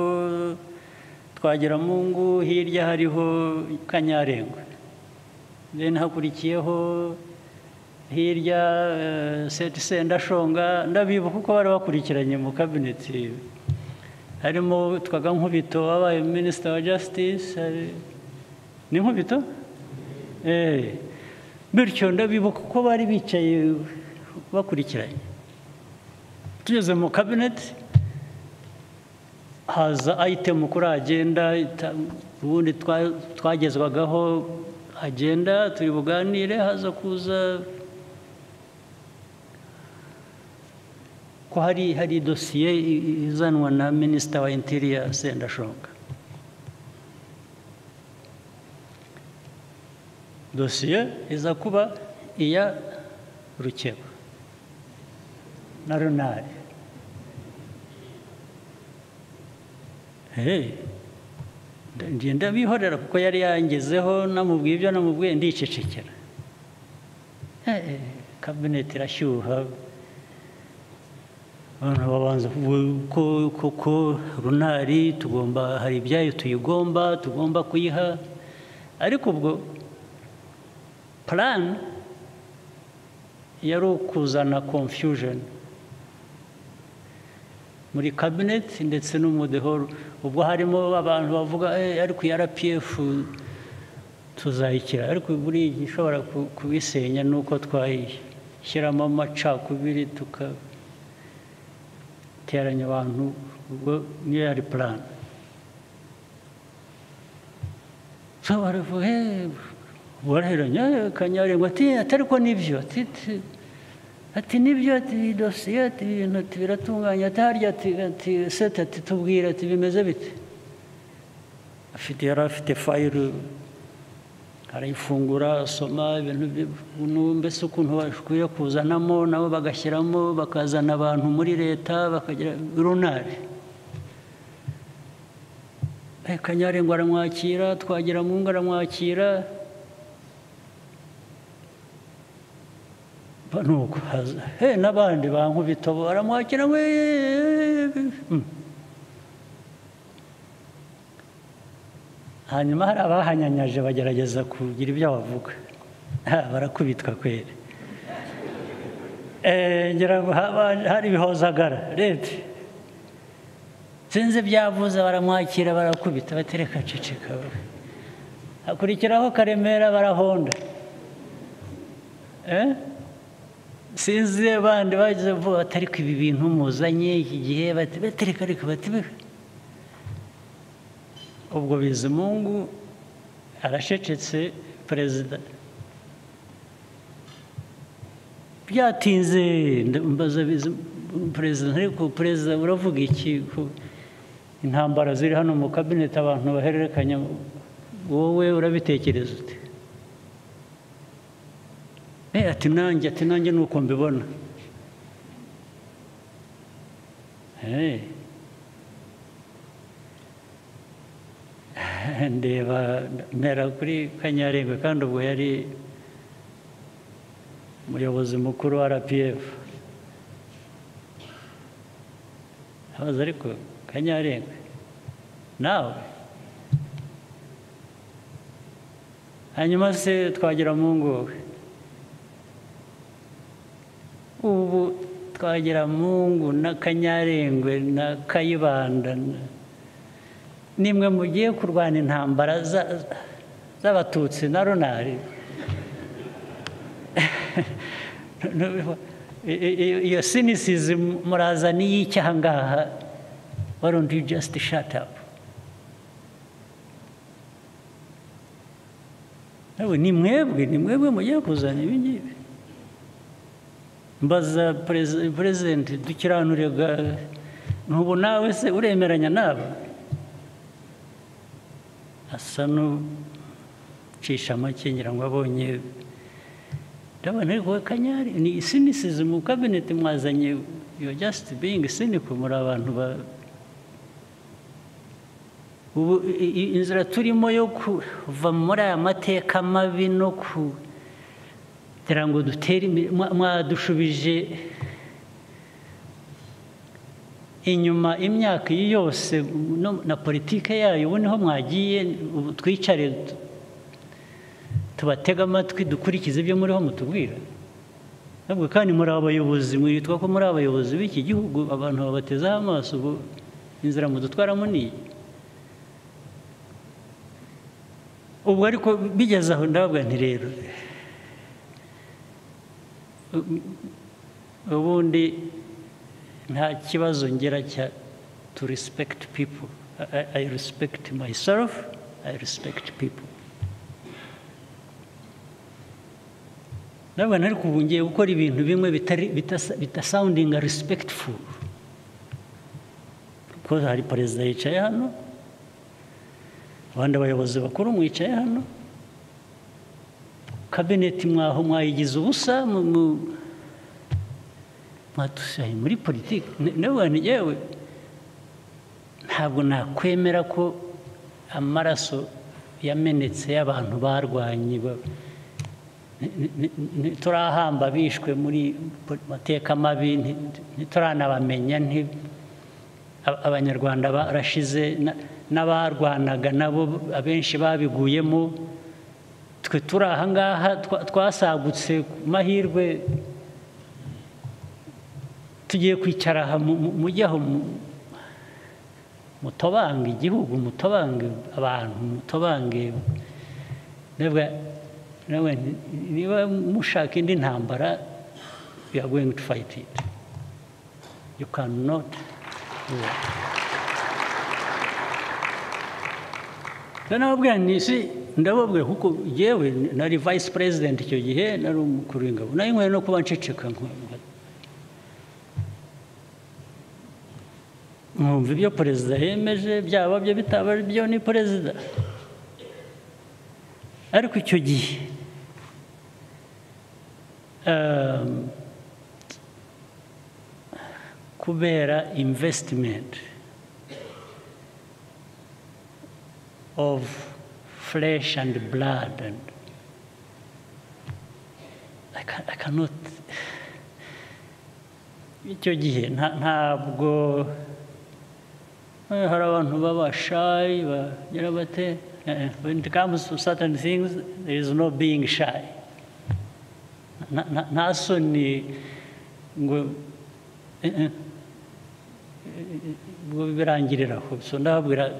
Twagiramungu, hirya hariho Kanyarengwe, then hakurikiyeho hirya Seti Sendashonga. Ndabibuka kuko bari bakurikiranye mu cabinet, harimo twaga Nkubito wabaye Minister wa Justice, ni Nkubito? Bityo ndabibuka kuko bari bicaye bakurikiranye. Tugeze mu cabinet haza item kuri agenda, ubundi twagezwagaho agenda turi buganire, haza kuza ko hari dosiye izanwa na Minister wa Interior Sendashonga. Dosiye iza kuba iya Rukeba na Runari. Ngenda bihorera kuko yari yangezeho, namubwiye ibyo namubwiye ndicecekera. Cabinet irashyuha, abantu babanza ko Runari tugomba, hari ibyayo tuyigomba, tugomba kuyiha. Ariko ubwo plan yari ukuzana confusion. Muri cabinet ndetse no mu the whole, ubwo harimo abantu bavuga ariko ya RPF tuzayikira, ariko buri gishobora kubisenya nuko twayishyiramo amacakubiri tukateranya abantu, ubwo niyo yari plan. So baravuga baraheranya Kanyarengwe ati atari ko nibyo, ati nibyo, ati dosiye, ati ibintu biratunganye, ati harya, ati sete, ati tubwira, ati bimeze bite. Afite yari afite fayiro arayifungura asoma ibintu mbese ukuntu bakwiye kuzanamo nabo bagashyiramo, bakazana abantu muri leta bakagira runari. Kanyarengwe aramwakira, Twagiramungu aramwakira. Nuko n'abandi bankubita baramwakira we. Hanyuma hari abahanyanyaje bagerageza kugira ibyo bavuga, barakubitwa kwere. Ngira ngo hari bihozagara leta sinzi byavuze, baramwakira barakubita, batereka ceceka. Hakurikiraho Karemera barahonda. Sinzi abandi bagize vuba batari ko ibi bintu muzanye iki gihe, batereka ariko bati. Ubwo Bizimungu arashecetse perezida. Byatinze mbaza perezida, ariko perezida uravuga iki? Intambara ziri hano mu cabinet abantu bahererekanya, wowe urabitekereza ute? Ati nanjye, ati nanjye nuko mbibona. Ndeba mpera kuri Kanyarengwe, kandi ubwo yari umuyobozi mukuru wa RPF. Abaza ariko Kanyarengwe nawe? Hanyuma se Twagiramungu we, ubu Twagiramungu na Kanyarengwe na Kayibanda nimwe mugiye kurwana intambara z'abatutsi na runari. Iyo cynicism murazana y'icyaha ngaha, why don't you just shut up? Ni mwebwe mugiye kuzana ibi ngibi. Mbaza president dukiranurega, ntubu nawe se uremeranya nabo? Asa n'ucisha make ngira ngo abonye ndabona ariko Kanyari ni cynicism mu cabinet mwazanye, you just being cynical, muri abantu ba ubu inzira turimo yo kuva muri aya mateka mabi no kugira ngo dutere mwadushubije inyuma imyaka iyi yose na politike yayo, ubu niho mwagiye. Ubu twicare tubatega amatwi dukurikize ibyo muriho mutubwira. Ntabwo kandi muri abayobozi, mwitwa ko muri abayobozi b'iki gihugu, abantu babatezeho amaso, ubu inzira mudutwaramo ni iyi. Ubwo ariko bigeze aho ndababwira nti rero ubundi nta kibazo ngira cya to respect people. I respect myself, I respect people. Ndabona ariko ubu ngiye gukora ibintu bimwe bitari bitasounding respectful. Kuko hari perezida yicaye hano, abandi bayobozi bakuru mwicaye hano, cabinet mwaho mwayigize ubusa, mwadusaye muri politiki. Nawe yewe ntabwo nakwemera ko amaraso yamenetse y'abantu barwanye ntiturahamba bishwe muri mateka mabi, ntituranabamenya, abanyarwanda barashize n'abarwanaga nabo abenshi babiguyemo. Twe turi aha ngaha twasagutse ku mahirwe. Tugiye kwicara aha mujyaho mutobange igihugu, mutobange abantu, mutobange. Niba mushaka indi ntambara, we are going to fight it. You cannot do it. Ndababwira nti si ndababwira kuko yewe nari vice president icyo gihe, nari umukuru w'ingabo, nari nkwiye no kuba nceceka nkumva ibyo perezida yemeje, byaba byo bitaba byo ni perezida. Ariko icyo gihe kubera investment of flesh and blood, and I cannot. Icyo gihe ntabwo hari abantu baba shy, bagira bate. When it comes to certain things, there is no being shy. Nta soni ngo birangirira aho. So ndababwira,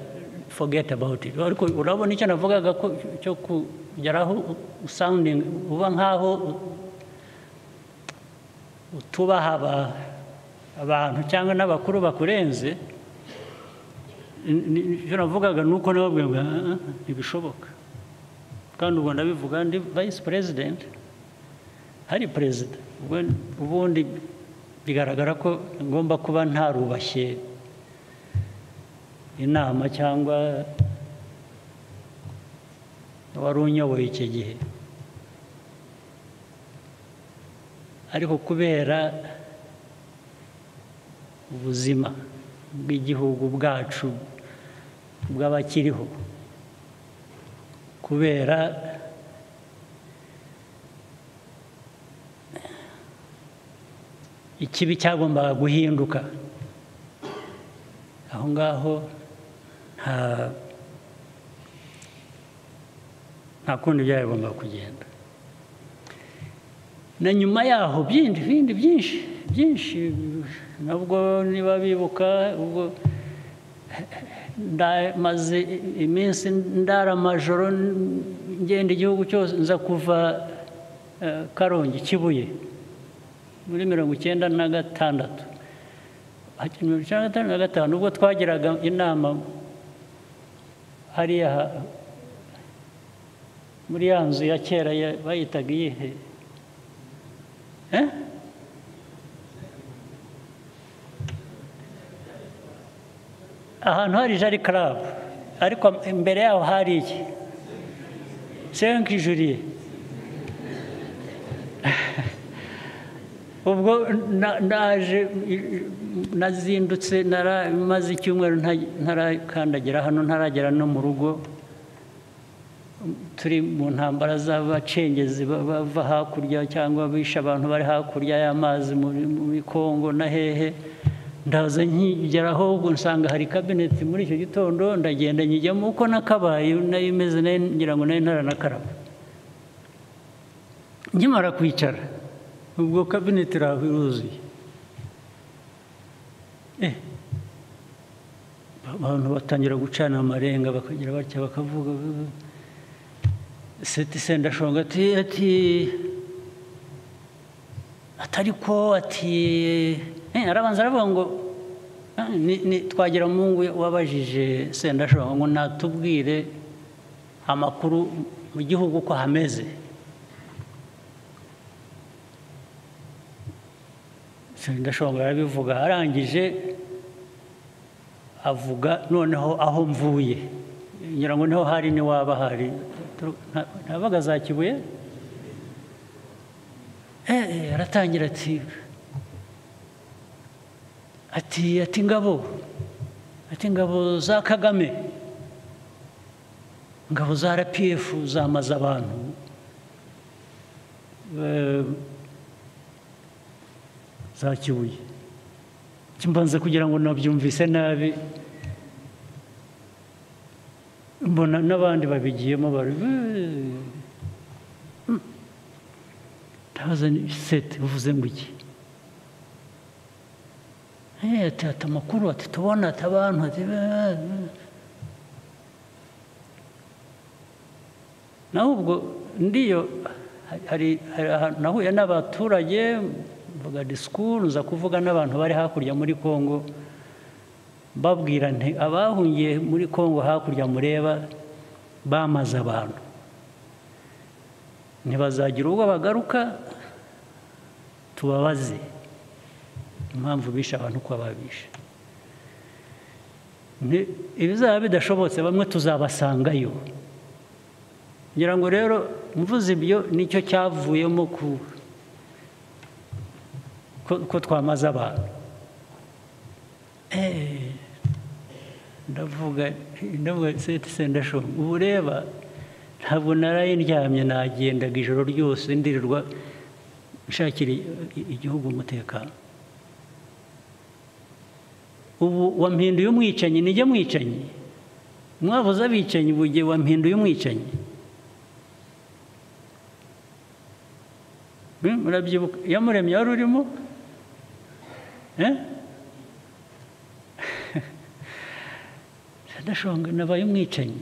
forget about it. Ariko urabona icyo navugaga ko cyo kugeraho sounding uba nkaho utubaha abantu cyangwa n'abakuru bakurenze. Icyo navugaga ni uko nababwira ngo ntibishoboka. Kandi ubwo ndabivuga ndi vice president, hari perezida. Ubundi bigaragara ko ngomba kuba ntarubashye inama cyangwa wari unyoboye icyo gihe. Ariko kubera ubuzima bw'igihugu bwacu bw'abakiriho, kubera ikibi cyagombaga guhinduka, aho ngaho nta kundi byagombaga kugenda. Na nyuma yaho bindi byinshi byinshi, nabwo niba bibuka, ubwo ndamaze iminsi ndara amajoro ngenda igihugu cyose, nza kuva Karongi Kibuye muri 96. 95 ubwo twagiraga inama hariya muri ya nzu ya kera bayitaga iyihe? Ahantu hari Jari Club, ariko imbere yaho hari iki? Cinq Juillet. Ubwo naje nazindutse, naramaze icyumweru ntarakandagira hano, ntaragera no mu rugo. Turi mu ntambara z'abacengezi bava hakurya cyangwa bisha abantu bari hakurya y'amazi muri Kongo na hehe. Ndaza nkigeraho ubwo nsanga hari cabinet muri icyo gitondo, ndagenda nyijyamo uko nakabaye nayo imeze, ngira ngo nayo ntaranakaraba. Nkimara kwicara ubwo cabinet iraho iruzuye, abantu batangira gucana amarenga, bakagira batya bakavuga. Seti Sendashonga ati atariko ati arabanza aravuga ngo ni Twagiramungu wabajije Sendashonga ngo natubwire amakuru mu gihugu ko hameze. Sendashonga arabivuga, arangije avuga noneho aho mvuye, ngira ngo niho hari ni waba hari ntabaga za Kibuye. Aratangira ati ati ngabo, ati ngabo za Kagame, ngabo za RPF zamaze abantu za Kibuye. Kimbanze kugira ngo nabyumvise nabi, mbona n'abandi babigiyemo bari ndabaza sete uvuze ngo iki? Ati amakuru ati tubona ati abantu ati naho ubwo ndiyo hari nahuye n'abaturage mvuga disikuru nza kuvuga n'abantu bari hakurya muri Kongo babwira nti abahungiye muri Kongo hakurya mureba bamaze abantu ntibazagira ubwo bagaruka tubabaze impamvu bishe abantu uko babishe ibizaba bidashobotse bamwe tuzabasangayo. Ngira ngo rero mvuze ibyo nicyo cyavuyemo ko twamaze abantu. Ndavuga Sendashonga ubu reba ntabwo naraye ndyamye nagendaga ijoro ryose ndirirwa nshakira igihugu umutekano. Ubu wampinduye umwicanyi, nijye mwicanyi? Mwavuze abicanyi, bugiye wampinduye umwicanyi. Murabyibuka Iyamuremye wari urimo? Sendashonga nabaye umwicanyi.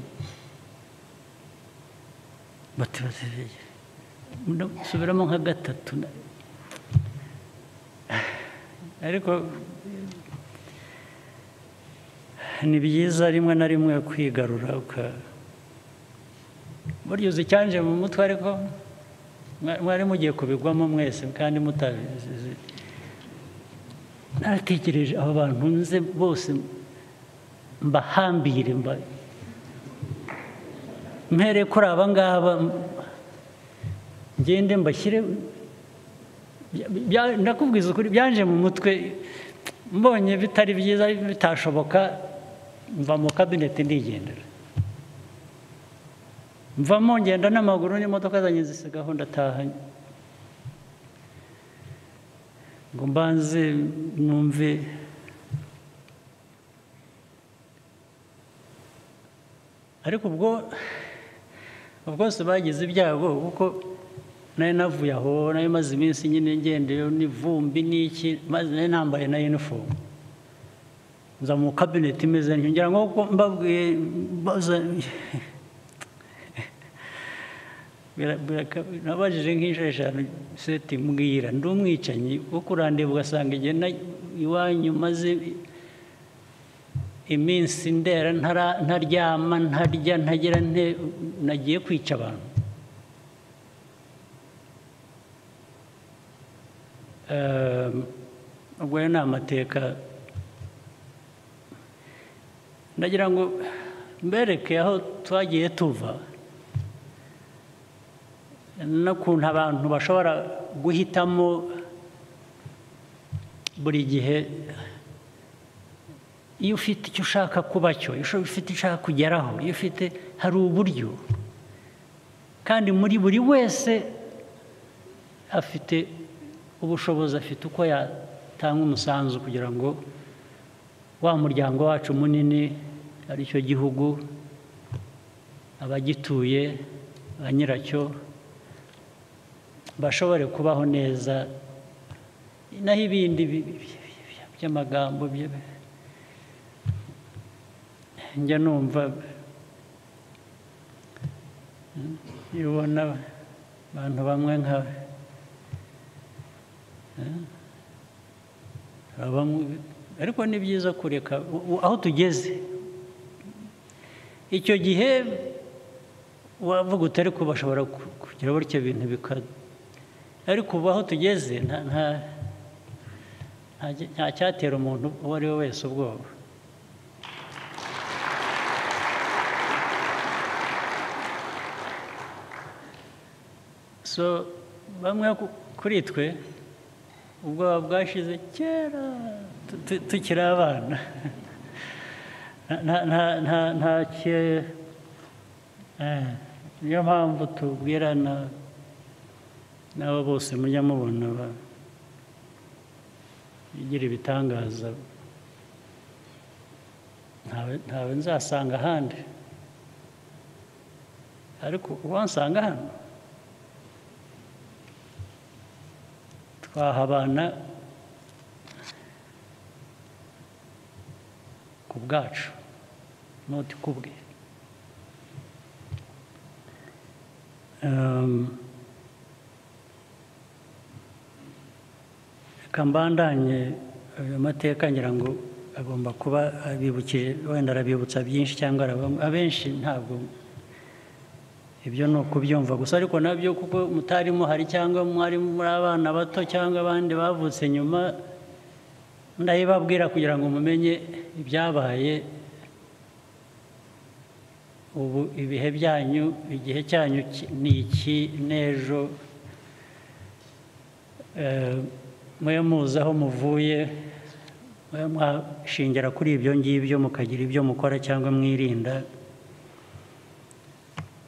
Bati subiramo nka gatatu. Ariko ni byiza rimwe na rimwe kwigarura burya uzi icyanje mu mutwe, ariko mwari mugiye kubigwamo mwese kandi mutabizi. Naratekereje abo bantu nze bose mbahambire mpere kuri aba ngaba ngende mbashyire. Ndakubwiza ukuri byanje mu mutwe, mbonye bitari byiza bitashoboka mva mu kabineti ndigendera. Mvamo ngenda n'amaguru n'imodoka zanjye zisigaho ndataha ngo mbanze numve. Ariko ubwo bwose bagize ibyago kuko nari navuye aho nari maze iminsi nyine ngendeyo n'ivumbi n'iki, maze nari nambaye na uniform nza mu cabinet imeze ntyo, ngira ngo mbabwiye nabajije nk'inshuro eshanu seti mbwira ndi umwicanyi wo kurandeba ugasanga igihe iwanyu maze iminsi ndera ntaryama ntarya ntagira nte nagiye kwica abantu. Ubwo ni amateka ndagira ngo mbereke aho twagiye tuva n'ukuntu abantu bashobora guhitamo buri gihe. Iyo ufite icyo ushaka kuba cyo, iyo ufite icyo ushaka kugeraho, iyo ufite hari uburyo, kandi muri buri wese afite ubushobozi, afite uko yatanga umusanzu kugira ngo wa muryango wacu munini aricyo gihugu, abagituye ba nyiracyo bashobore kubaho neza. Naho ibindi by'amagambo njya numva iyo ubona abantu bamwe nka ariko ni byiza kureka aho tugeze. Icyo gihe wavuga uti ariko bashobora kugira batyo ibintu bika, ariko ubu aho tugeze nta cyatera umuntu uwo ari we wese ubwoba. So bamwe kuri twe ubwoba bwashize kera tukiri abana. Niyo mpamvu tubwirana n'abo bose mujya mubona bigira ibitangaza, ntawe nzasanga ahandi, ariko uwansanga hano twahabana ku bwacu, not ku bwe. Reka mbandanye ayo mateka, ngira ngo agomba kuba abibukije, wenda arabibutsa byinshi cyangwa abenshi ntabwo ibyo ni ukubyumva gusa, ariko nabyo kuko mutarimo hari cyangwa mwari muri abana bato cyangwa abandi bavutse nyuma, ndayibabwira kugira ngo mumenye ibyabaye. Ubu ibihe byanyu, igihe cyanyu ni iki n'ejo, mwe muzi aho muvuye, mwe mwashingira kuri ibyo ngibyo mukagira ibyo mukora cyangwa mwirinda.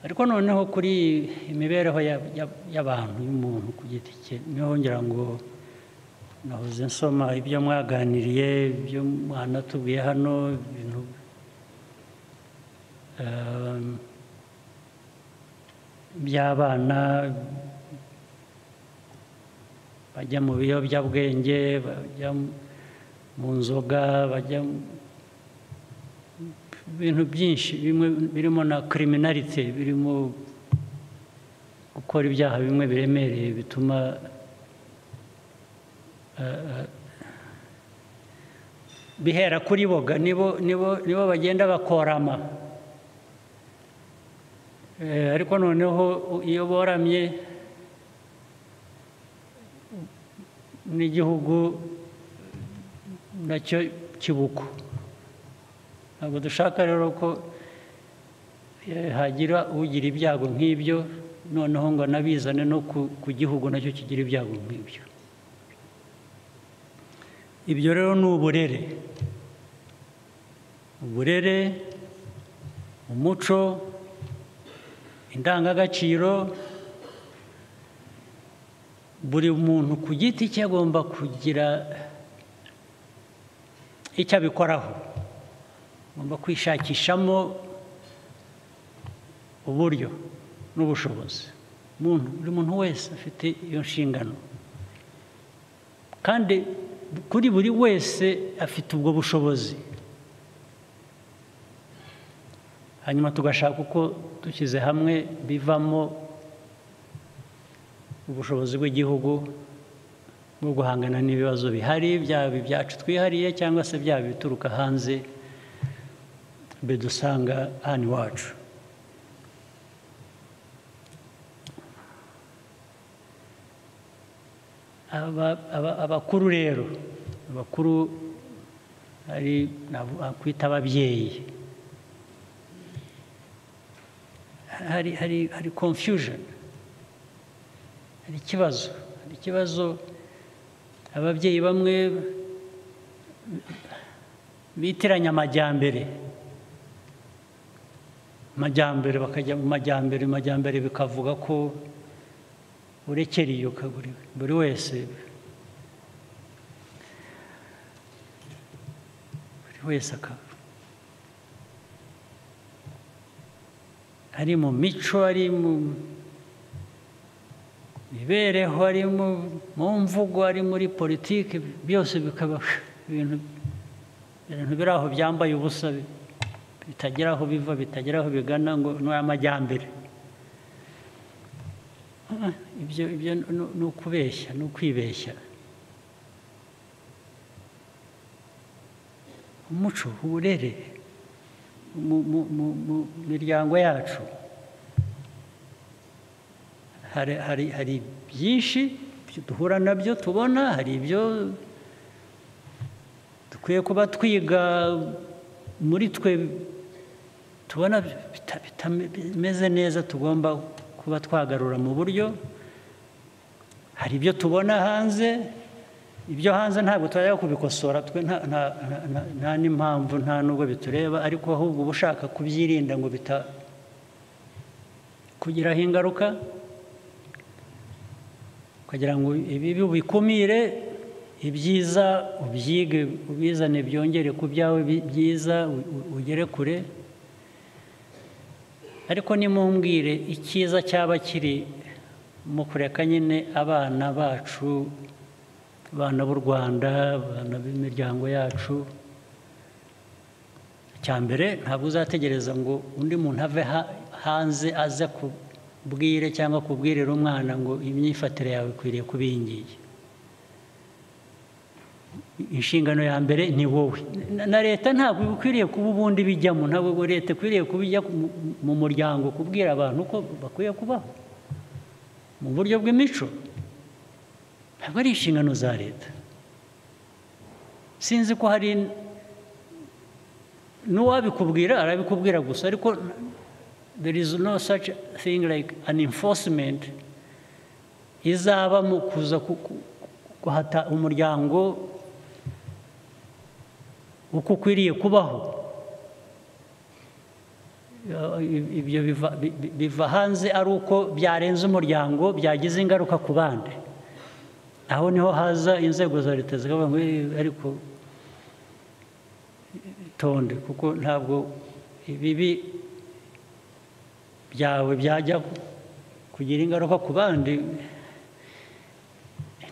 Ariko noneho kuri imibereho y'abantu, y'umuntu ku giti cye, niho ngira ngo nahoze nsoma ibyo mwaganiriye, ibyo mwanatubwiye hano, ibintu by'abana bajya mu biyobyabwenge, bajya mu nzoga, bajya ibintu byinshi, bimwe birimo na criminality, birimo gukora ibyaha bimwe biremereye bituma bihera kuri boga, nibo bagenda bakorama. Ariko noneho iyo boramye n'igihugu nacyo kibuko. Ntabwo dushaka rero ko hagira ugira ibyago nk'ibyo, noneho ngo nabizane no ku gihugu nacyo kigira ibyago nk'ibyo. Ibyo rero ni uburere, uburere, umuco, indangagaciro. Buri muntu ku giti cye agomba kugira icyo abikoraho, agomba kwishakishamo uburyo n'ubushobozi. Buri muntu wese afite iyo nshingano, kandi kuri buri wese afite ubwo bushobozi. Hanyuma tugashaka uko dushyize hamwe bivamo ubushobozi bw'igihugu bwo guhangana n'ibibazo bihari, byaba ibyacu twihariye cyangwa se byaba ibituruka hanze bidusanga hano iwacu. Abakuru rero, abakuru ari kwita ababyeyi, hari confusion, hari ikibazo. Ababyeyi bamwe bitiranya amajyambere bakajya mu majyambere bikavuga ko urekeriye ukagura buri wese akaba ari mu mico, ari mu mibereho, ari mu mvugo, ari muri politiki, byose bikaba ibintu biri aho byambaye ubusa, bitagira aho biva, bitagira aho bigana, ngo ni amajyambere. Ibyo ni ukubeshya, ni ukwibeshya. Umuco, uburere mu miryango yacu hari byinshi duhura nabyo tubona, hari ibyo dukwiye kuba twiga muri twe tubona bitameze neza, tugomba kuba twagarura mu buryo. Hari ibyo tubona hanze, ibyo hanze ntabwo twajya kubikosora twe, nta n'impamvu, nta nubwo bitureba, ariko ahubwo uba ushaka kubyirinda ngo bitakugiraho ingaruka, kugira ngo ibibi ubikumire, ibyiza ubyige, ubizane byongere ku byawe byiza, ugere kure. Ariko nimumbwire icyiza cyaba kiri mu kureka nyine abana bacu, abana b'u Rwanda, abana b'imiryango yacu, Icya mbere, ntabwo uzategereza ngo undi muntu ave hanze aze kubwire cyangwa kubwirira umwana ngo imyifatire yawe ikwiriye kuba iyi ngiyi. Inshingano ya mbere ni wowe. Na leta ntabwo ikwiriye kuba ubundi bijyamo, ntabwo leta ikwiriye kuba ijya mu muryango kubwira abantu ko bakwiye kubaho mu buryo bw'imico. Ntabwo ari inshingano za leta. Sinzi ko hari n'uwabikubwira, arabikubwira gusa, ariko there is no such thing like an enforcement izaba mu kuza guhata umuryango uko ukwiriye kubaho. Ibyo biva hanze ari uko byarenze umuryango, byagize ingaruka ku bandi. Aho niho haza inzego za leta zikavuga ngo ariko tonde, kuko ntabwo ibibi byawe byajya kugira ingaruka ku bandi.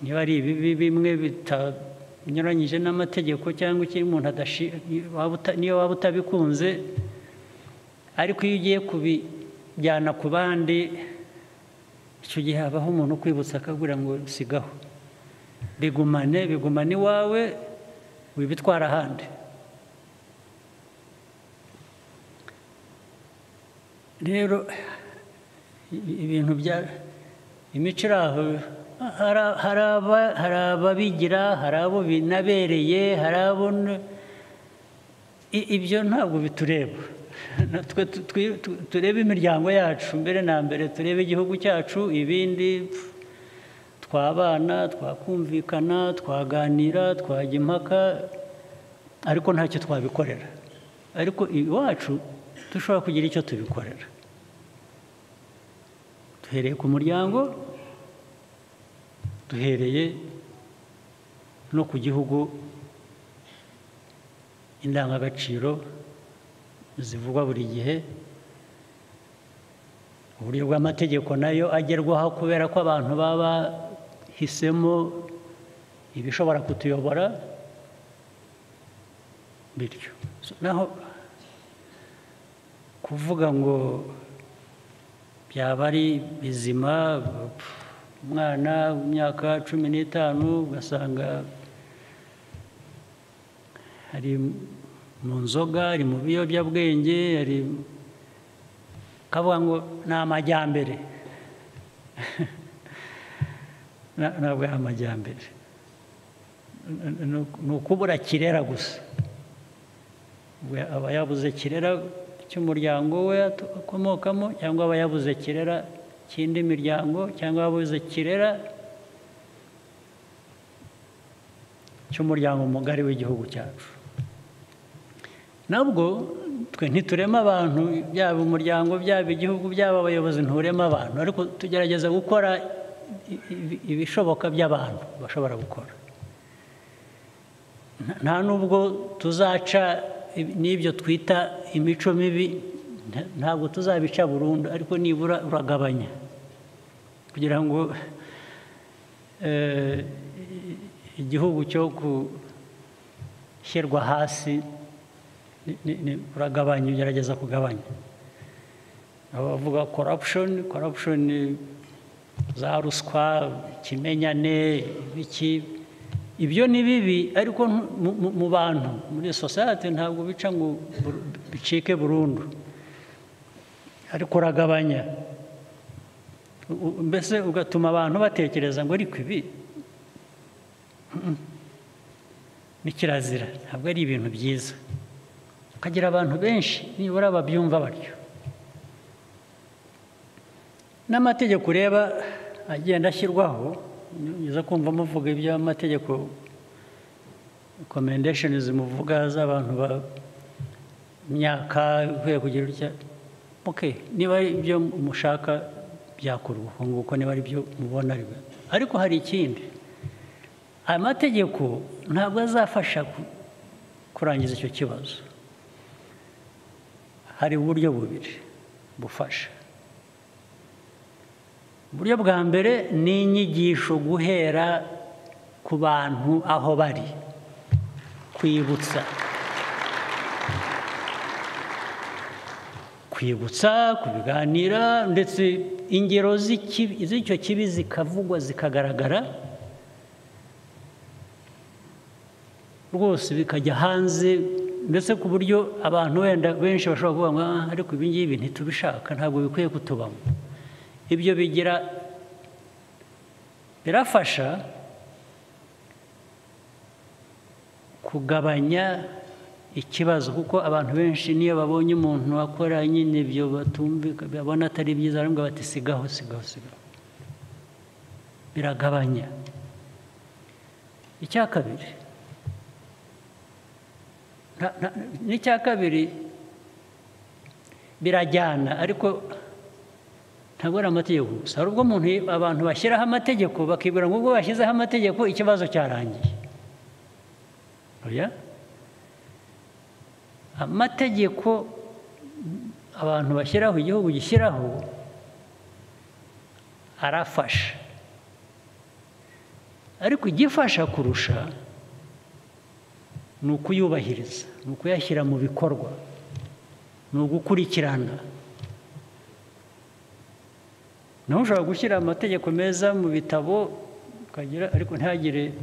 Niba ari ibibi bimwe bitanyuranyije n'amategeko cyangwa ikindi umuntu niyo waba utabikunze, ariko iyo ugiye kubijyana ku bandi, icyo gihe habaho umuntu ukwibutsa akabwira ngo sigaho, bigumane iwawe, wibitwara ahandi. Rero ibintu bya imico iri aho, hari ababigira, hari abo binabereye, hari abo ibyo ntabwo bitureba. Natwe turebe imiryango yacu mbere na mbere, turebe igihugu cyacu, ibindi twabana, twakumvikana, twaganira, twajya impaka, ariko ntacyo twabikorera. Ariko iwacu dushobora kugira icyo tubikorera. Duhereye ku muryango, duhereye no ku gihugu, indangagaciro zivugwa buri gihe, uburyo bw'amategeko nayo agerwaho kubera ko abantu baba bahisemo ibishobora kutuyobora bityo. Naho kuvuga ngo byaba ari bizima, umwana w'imyaka 15 ugasanga ari mu nzoga, ari mu biyobyabwenge, ari kavuga ngo ni amajyambere. Ntabwo ari amajyambere, ni ukubura kirera gusa. Aba yabuze kirera cy'umuryango we akomokamo, cyangwa aba yabuze kirera cy'indi miryango, cyangwa yabuze kirera cy'umuryango mugari w'igihugu cyacu. Nabwo twe ntiturema abantu, byaba umuryango, byaba igihugu, byaba abayobozi, nturema abantu, ariko tugerageza gukora ibishoboka by'abantu bashobora gukora. Nta nubwo tuzaca n'ibyo twita imico mibi, ntabwo tuzabica burundu, ariko nibura uragabanya kugira ngo igihugu cyo gushyirwa hasi uragabanya, ugerageza kugabanya. Abavuga corruption za ruswa, ikimenyane, ibiki, ibyo ni bibi, ariko mu bantu muri society ntabwo bica ngo bicike burundu, ariko uragabanya, mbese ugatuma abantu batekereza ngo ariko ibi ni kirazira, ntabwo ari ibintu byiza. Ukagira abantu benshi nibura babyumva batyo. N'amategeko ureba agenda ashyirwaho, niza kumva muvuga iby'amategeko, recommendations muvuga z'abantu ba myaka ikwiye kugira utya, okay, niba ari ibyo mushaka byakorwa nguko, niba ari byo mubona, ariko hari ikindi, aya mategeko ntabwo azafasha kurangiza icyo kibazo. Hari uburyo bubiri bufasha. Uburyo bwa mbere ni inyigisho guhera ku bantu aho bari, kwibutsa. Kwibutsa, kubiganira, ndetse ingero z'icyo kibi zikavugwa zikagaragara rwose, bikajya hanze, ndetse ku buryo abantu wenda benshi bashobora kuvuga ngo ariko ibi ngibi ntitubishaka, ntabwo bikwiye kutubamo. Ibyo bigira birafasha kugabanya ikibazo, kuko abantu benshi niyo babonye umuntu akora nyine ibyo batumvika, babona atari byiza, baravuga bati sigaho, sigaho, sigaho. Biragabanya. Icya kabiri, n'icya kabiri birajyana, ariko ntabwo ari amategeko gusa. Hari ubwo umuntu abantu bashyiraho amategeko bakibwira ngo ubwo bashyizeho amategeko ikibazo cyarangiye. Oya, amategeko abantu bashyiraho, igihugu gishyiraho, arafasha, ariko igifasha kurusha ni ukuyubahiriza, ni ukuyashyira mu bikorwa, ni ugukurikirana. Naho ushobora gushyira amategeko meza mu bitabo ukagira, ariko ntihagire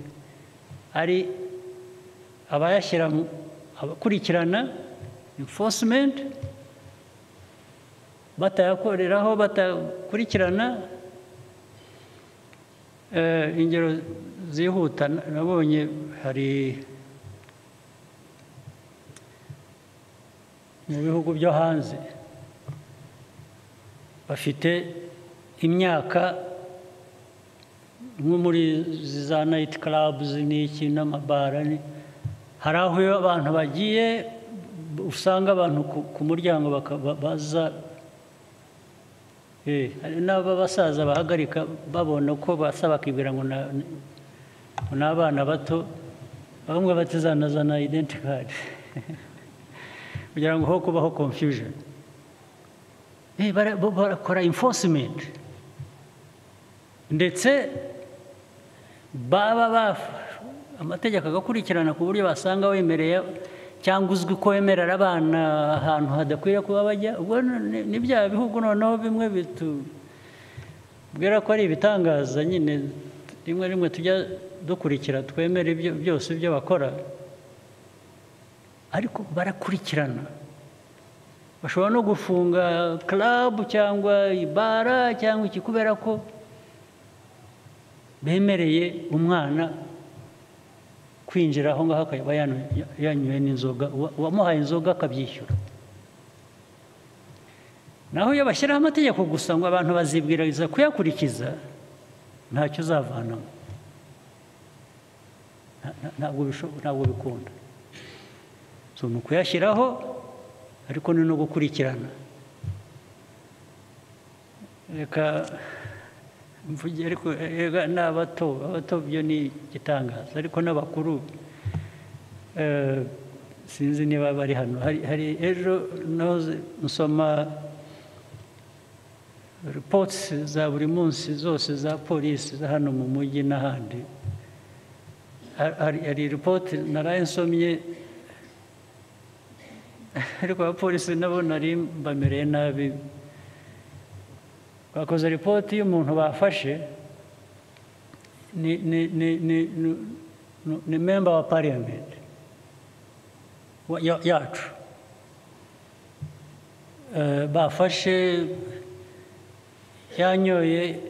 ari abayashyira, abakurikirana enforcement, batayakoreraho, batakurikirana. Ingero zihuta nabonye hari mu bihugu byo hanze bafite imyaka nko muri za night clubs n'iki n'amabara, hari aho iyo abantu bagiye usanga abantu ku muryango baza, hari n'abasaza bahagarika babona ko basa bakibwira ngo ni abana bato, bamwe batizanazana identity card kugira ngo ho kubaho confusion. Barakora enforcement, ndetse baba amategeko agakurikirana ku buryo basanga wemereye cyangwa uzwi ko wemerera abana ahantu hadakwiye kuba bajya. Ubwo ni bya bihugu noneho bimwe bitubwira ko ari ibitangaza nyine, rimwe rimwe tujya dukurikira twemera ibyo byose ibyo bakora, ariko barakurikirana. Bashobora no gufunga club cyangwa ibara cyangwa iki kubera ko bemereye umwana kwinjira aho ngaho akaba yanyweye n'inzoga, uwamuhaye inzoga akabyishyura. Naho iyo bashyiraho amategeko gusa ngo abantu bazibwiriza kuyakurikiza, ntacyo uzavanamo, ntabwo bikunda. So ni ukuyashyiraho, ariko ni no gukurikirana. Reka mvuge, ariko n'abato, abato byo ni igitangaza, ariko n'abakuru sinzi niba bari hano. Hari ejo nahoze nsoma reports za buri munsi zose za polisi za hano mu mujyi n'ahandi. Hari report naraye nsomye, ariko abapolisi nabo nari mbamereye nabi. Bakoze ripoti y'umuntu bafashe, ni member wa parliament yacu, bafashe yanyoye,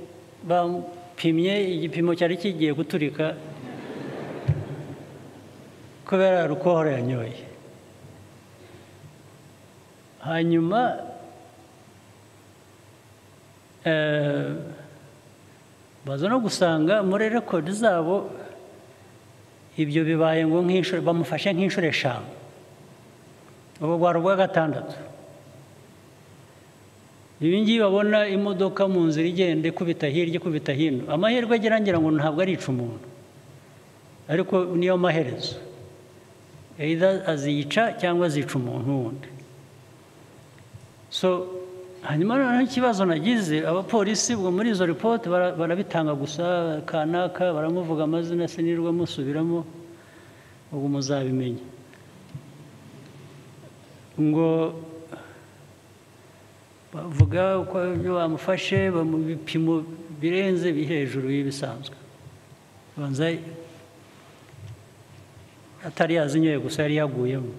bapimye igipimo cyari kigiye guturika kubera alcohol yanyoye. Hanyuma baza no gusanga muri record zabo ibyo bibaye ngo nk'inshuro bamufashe nk'inshuro 5, ubu bwari ubwa 6. Ibi ngibi babona imodoka mu nzira igenda ikubita hirya ikubita hino, amahirwe agira ngira ngo ntabwo arica umuntu, ariko niyo maherezo, either azica cyangwa azica umuntu wundi. So hanyuma noneho ikibazo nagize, abapolisi ubwo muri izo report barabitanga gusa, kanaka baramuvuga amazina sinirwa musubiramo, ubwo muzabimenya. Ngo Bavuga uko bamufashe mu bipimo birenze hejuru y'ibisanzwe. Banza atari yazinyoye gusa, yari yaguyemo.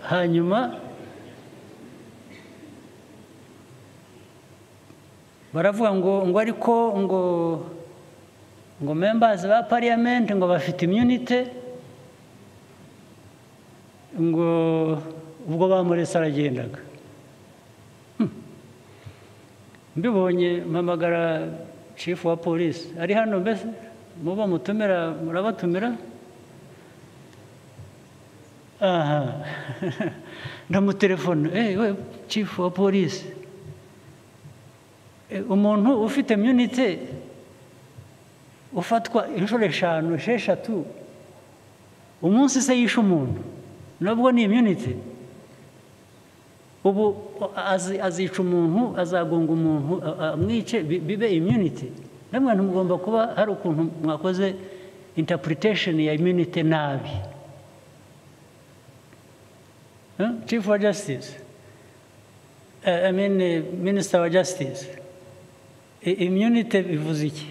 Hanyuma baravuga ngo ariko ngo members ba parliament ngo bafite immunity, ngo ubwo bamuretse aragendaga. Mbibonye mpamagara chief wa police ari hano, mbese muba mutumira murabatumira. Aha ndamutelefone, we chief wa police, umuntu ufite immunity ufatwa inshuro 5 6 umunsi se yishe umuntu, nabwo ni immunity. Ubu azica umuntu, azagonga umuntu, amwice, bibe immunity. Namwe mugomba kuba hari ukuntu mwakoze interpretation ya immunity nabi. Chief of Justice, I mean Minister of Justice, immunity bivuze iki?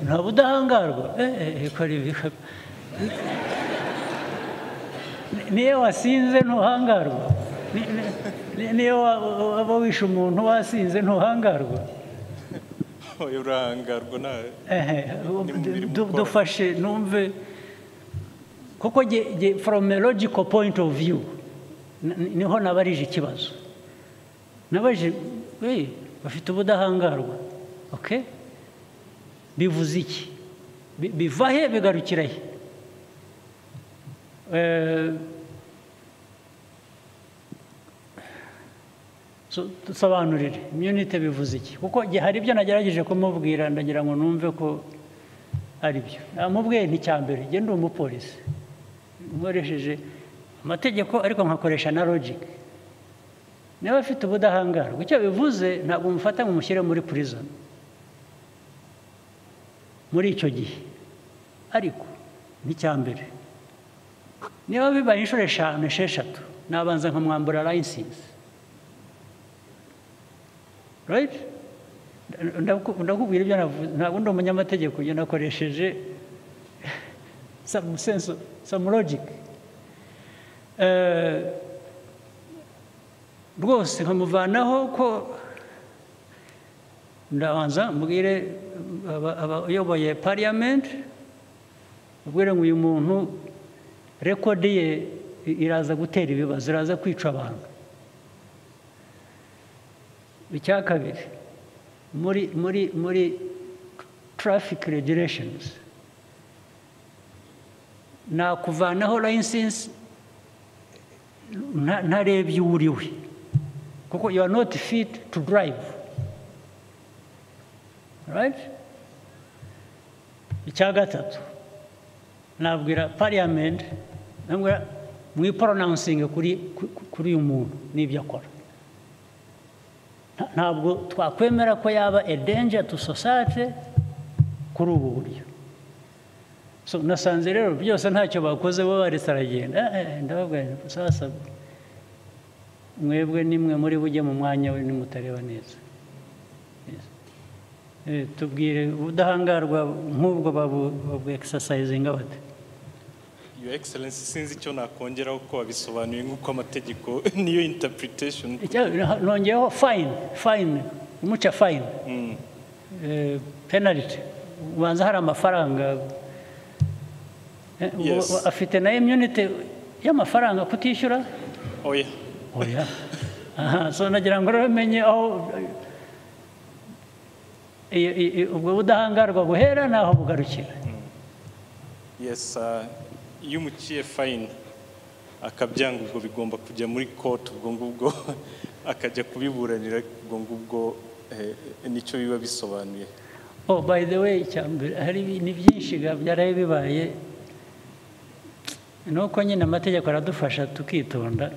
Nta budahangarwa. Niyo wasinze ntuhangarwa, niyo waba wishe umuntu wasinze ntuhangarwa. Urahangarwa nawe. Dufashe numve kuko from a logical point of view niho nabarije ikibazo. Nabaje bafite ubudahangarwa, okay, bivuze iki? Biva he bigarukira he? Dusobanurire immunity bivuze iki, kuko hari ibyo nagerageje kumubwira ndagira ngo numve ko ari byo. Namubwiye nti cyambere njye ndi umupolisi nkoresheje amategeko ariko nkakoresha na logic. Niba afite ubudahangarwa icyo bivuze ntabwo mufata ngo mushyire muri prison muri icyo gihe, ariko ni cyambere niba bibaye inshuro 5 6 nabanza nkamwambura license, right? Ndakubwira ibyo navuze, ntabwo ndi umunyamategeko, njye nakoresheje some sense, some logic. Rwose nkamuvanaho ko ndabanza mbwire abayoboye parliament, mbwire ngo uyu muntu record ye iraza gutera ibibazo, iraza kwica abantu. Icya kabiri, muri traffic regulations nakuvanaho license ntarebye uwo uri we, kuko you are not fit to drive, right? Icya gatatu, nabwira parliament, nabwira mwipronouncinge kuri uyu muntu n'ibyo akora. Ntabwo twakwemera ko yaba a danger to society kuri ubu buryo. So nasanze rero byose ntacyo bakoze, bo baretse aragenda. Ndababwira sasa mwebwe nimwe muri bujye mu mwanya we nimutareba neza. Tubwire ubudahangarwa nk'ubwo babu exercising bate? Your Excellency, sinzi icyo nakongeraho ko wabisobanuye nk'uko amategeko niyo interpretation. Nongeyeho fine, umuca fine, penalty, ubanza hari amafaranga. Afite na immunity y'amafaranga kutishyura? Oya. Oya. Aha, so nagira ngo rero menye aho ubwo budahangarwa buhera naho bugarukira. Yes, iyo umuciye fine akabyanga ubwo bigomba kujya muri court, ubwo ngubwo akajya kubiburanira, ubwo ngubwo nicyo biba bisobanuye. Oh, by the way, hari ni byinshi byaraye bibaye, nuko nyine amategeko aradufasha tukitonda.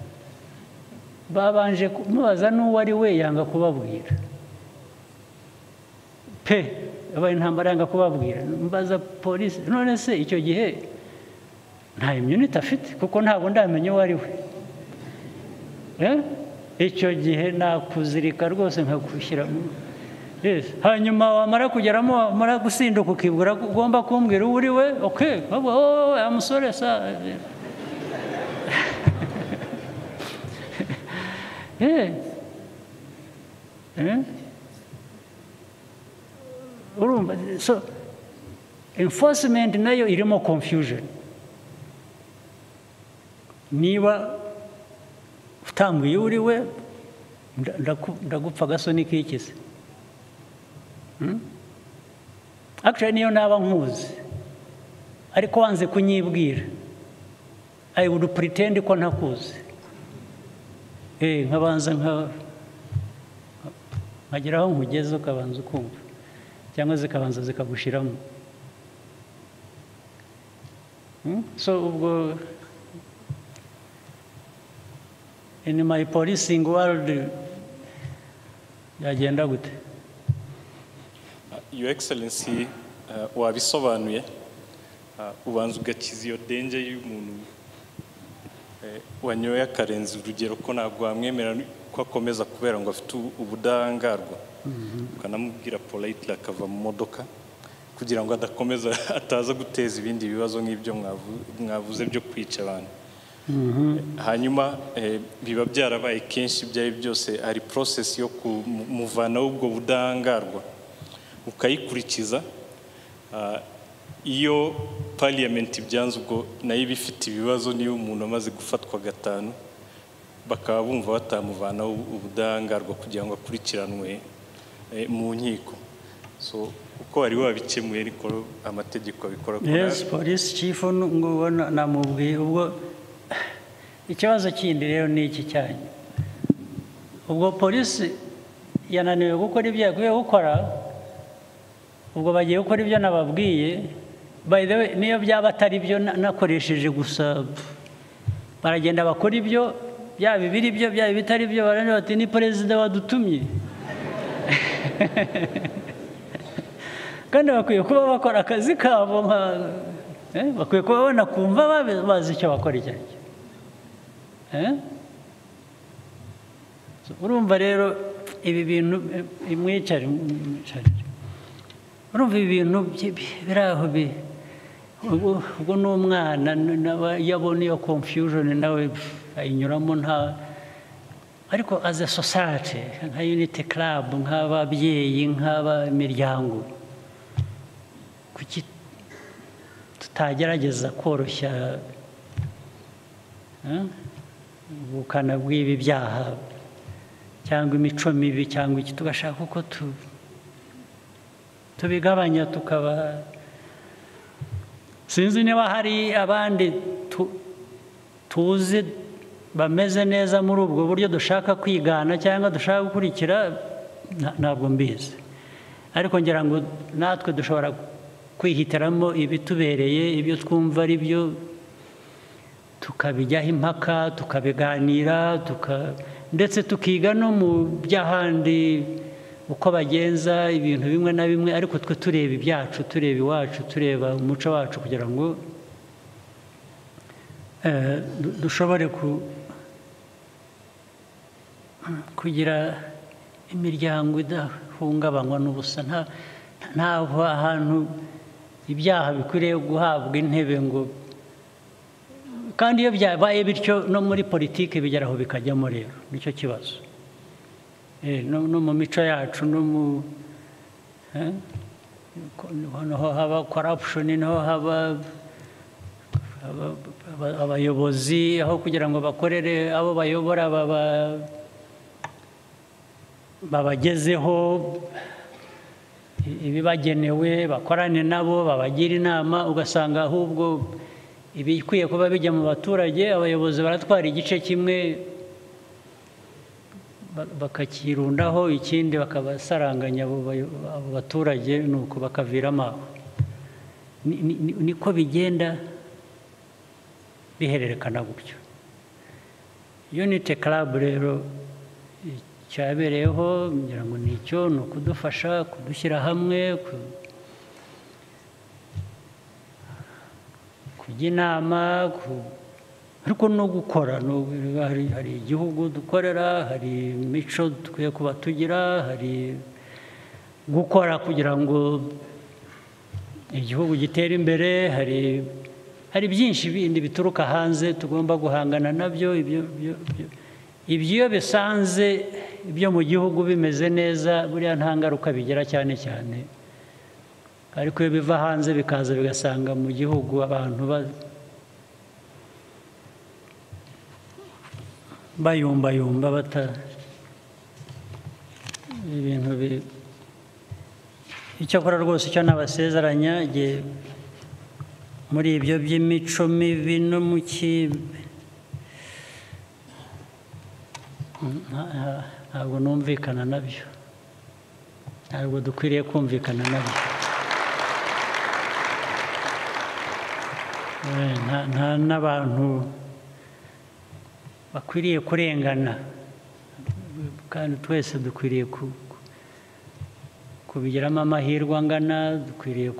Babanje kumubaza n'uwo ari we yanga kubabwira pe, abaye intambara yanga kubabwira. Mbaza polisi, none se icyo gihe Nta immunity afite kuko ntabwo ndamenya uwo ari we. Icyo gihe nakuzirika rwose nkagushyira. Yes. Hanyuma wamara kugeramo, wamara gusinduka, ukibwira ko ugomba kumbwira uwo uri we, okay, oh, I'm sorry sir. Urumva, so enforcement nayo irimo confusion. Niba utambwiye uri we, ndagupfa agasoni k'ikize. Actually niyo naba nkuzi ariko wanze kunyibwira, I would pretend ko ntakuzi, nkabanza nkagera aho nkugeze ukabanza ukumva, cyangwa zikabanza zikagushiramo. So ubwo in my policing world yagenda gute? Your Excellency, wabisobanuye, ubanza ugakiza iyo danger y'umuntu wanyoye akarenza urugero, ko ntabwo wamwemera ko akomeza kubera ngo afite ubudahangarwa, ukanamubwira politely akava mu modoka kugira ngo adakomeza, ataza guteza ibindi bibazo nk'ibyo mwavuze byo kwica abantu. Hanyuma biba byarabaye kenshi, ibyo byose hari process yo kumuvanaho ubwo budahangarwa ukayikurikiza. Iyo parliament byanze, ubwo nayo iba ifite ibibazo. Niyo umuntu amaze gufatwa gatanu bakaba bumva batamuvanaho ubudahangarwa kugira ngo akurikiranwe mu nkiko, so uko wari wabikemuye niko amategeko abikora. Yes, police chief ngo namubwiye. Ubwo ikibazo kindi rero ni iki cyanyu: ubwo polisi yananiwe gukora ibyo yakwiye gukora, ubwo bagiye gukora ibyo nababwiye. By the way, niyo byaba atari byo nakoresheje gusa, baragenda bakora ibyo, byaba ibiri byo, byaba ibitari byo, barandeba bati ni perezida wadutumye. Kandi bakwiye kuba bakora akazi kabo, bakwiye kuba banakumva bazi icyo bakora icyo ari cyo. Urumva rero ibi bintu, mwicare, urumva ibi bintu biri aho, ubwo n'umwana iyo abona iyo confusion nawe ayinyuramo nta. Ariko as a society, nka Unity Club, nk'ababyeyi, nk'abamiryango, kuki tutagerageza koroshya ubukana bw'ibi byaha cyangwa imico mibi cyangwa iki, tugashaka uko tubigabanya? Tukaba sinzi niba hari abandi tuzi bameze neza muri ubwo buryo dushaka kwigana cyangwa dushaka gukurikira, ntabwo mbizi, ariko ngira ngo natwe dushobora kwihitiramo ibitubereye, ibyo twumva ari byo, tukabijyaho impaka, tukabiganira, ndetse tukiga no mu by'ahandi uko bagenza ibintu bimwe na bimwe, ariko twe tureba ibyacu, tureba iwacu, tureba umuco wacu, kugira ngo dushobore kugira imiryango idahungabanywa n'ubusa. Ntabwo ahantu ibyaha bikwiriye guhabwa intebe ngo, kandi iyo byabaye bityo no muri politiki bigeraho bikajyamo. Rero nicyo kibazo, no mu mico yacu, no mu niho haba corruption, niho haba abayobozi aho kugira ngo bakorere abo bayobora babagezeho ibibagenewe, bakorane nabo, babagira inama, ugasanga ahubwo ibikwiye kuba bijya mu baturage abayobozi baratwara igice kimwe bakakirundaho, ikindi bakabasaranganya abo baturage, nuko bakaviramo aho. Niko bigenda bihererekana gutyo. Unity Club rero cyabereyeho ngira ngo ni icyo, ni ukudufasha kudushyira hamwe, ku Kujya inama, ariko no gukora. Hari igihugu dukorera, hari imico dukwiye kuba tugira, hari gukora kugira ngo igihugu gitere imbere, hari byinshi bindi bituruka hanze tugomba guhangana nabyo. Ibyo iyo bisanze ibyo mu gihugu bimeze neza, buriya nta ngaruka bigira cyane cyane, ariko iyo biva hanze bikaza bigasanga mu gihugu abantu bayumbayumba bata ibintu. Icyakora rwose icyo nabasezeranya, muri ibyo by'imico mibi no mu ntabwo numvikana nabyo, ntabwo dukwiriye kumvikana nabyo. Nta n'abantu bakwiriye kurengana, kandi twese dukwiriye kubigiramo amahirwe angana. Dukwiriye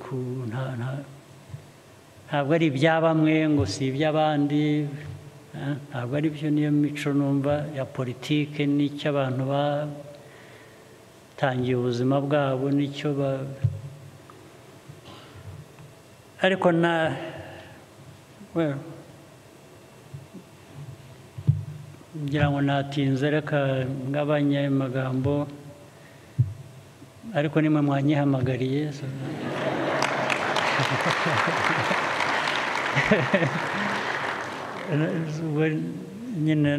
ntabwo ari ibya bamwe ngo si iby'abandi, ntabwo ari byo. Niyo mico numva ya politike, n'icyo abantu batangiye ubuzima bwabo, n'icyo ariko na ngira ngo natinze, reka ngabanye amagambo, ariko nimwe mwanyihamagariye. Nyine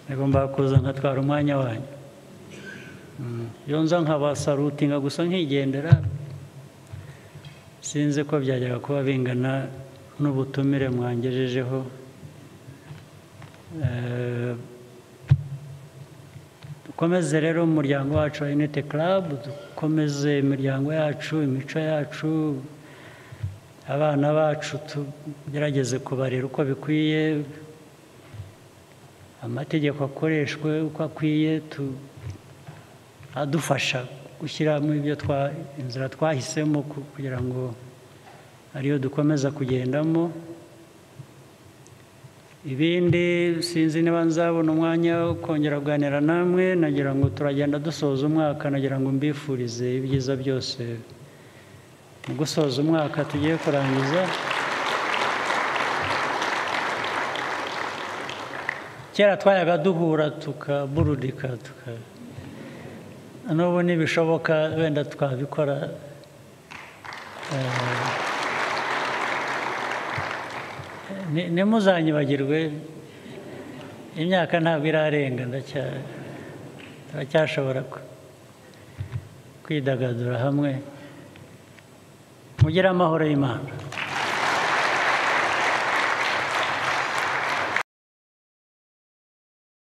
nagomba kuza nkatwara umwanya wanyu. Iyo nza nkabasarutinga gusa nkigendera, sinzi ko byajyaga kuba bingana n'ubutumire mwangejejeho. Dukomeze rero umuryango wacu wa Unity Club, dukomeze imiryango yacu, imico yacu, abana bacu tugerageze kubarera uko bikwiye, amategeko akoreshwe uko akwiye, adufasha gushyiramo ibyo inzira twahisemo kugira ngo ariyo dukomeza kugendamo. Ibindi sinzi niba nzabona umwanya wo kongera kuganira namwe. Nagira ngo turagenda dusoza umwaka, nagira ngo mbifurize ibyiza byose mu gusoza umwaka tugiye kurangiza. Kera twayaga duhura tukaburudika, n'ubu nibishoboka wenda twabikora. Ntimuzanyibagirwe, imyaka ntabwo irarenga, turacyashobora kwidagadura hamwe. Mugire amahoro y'Imana.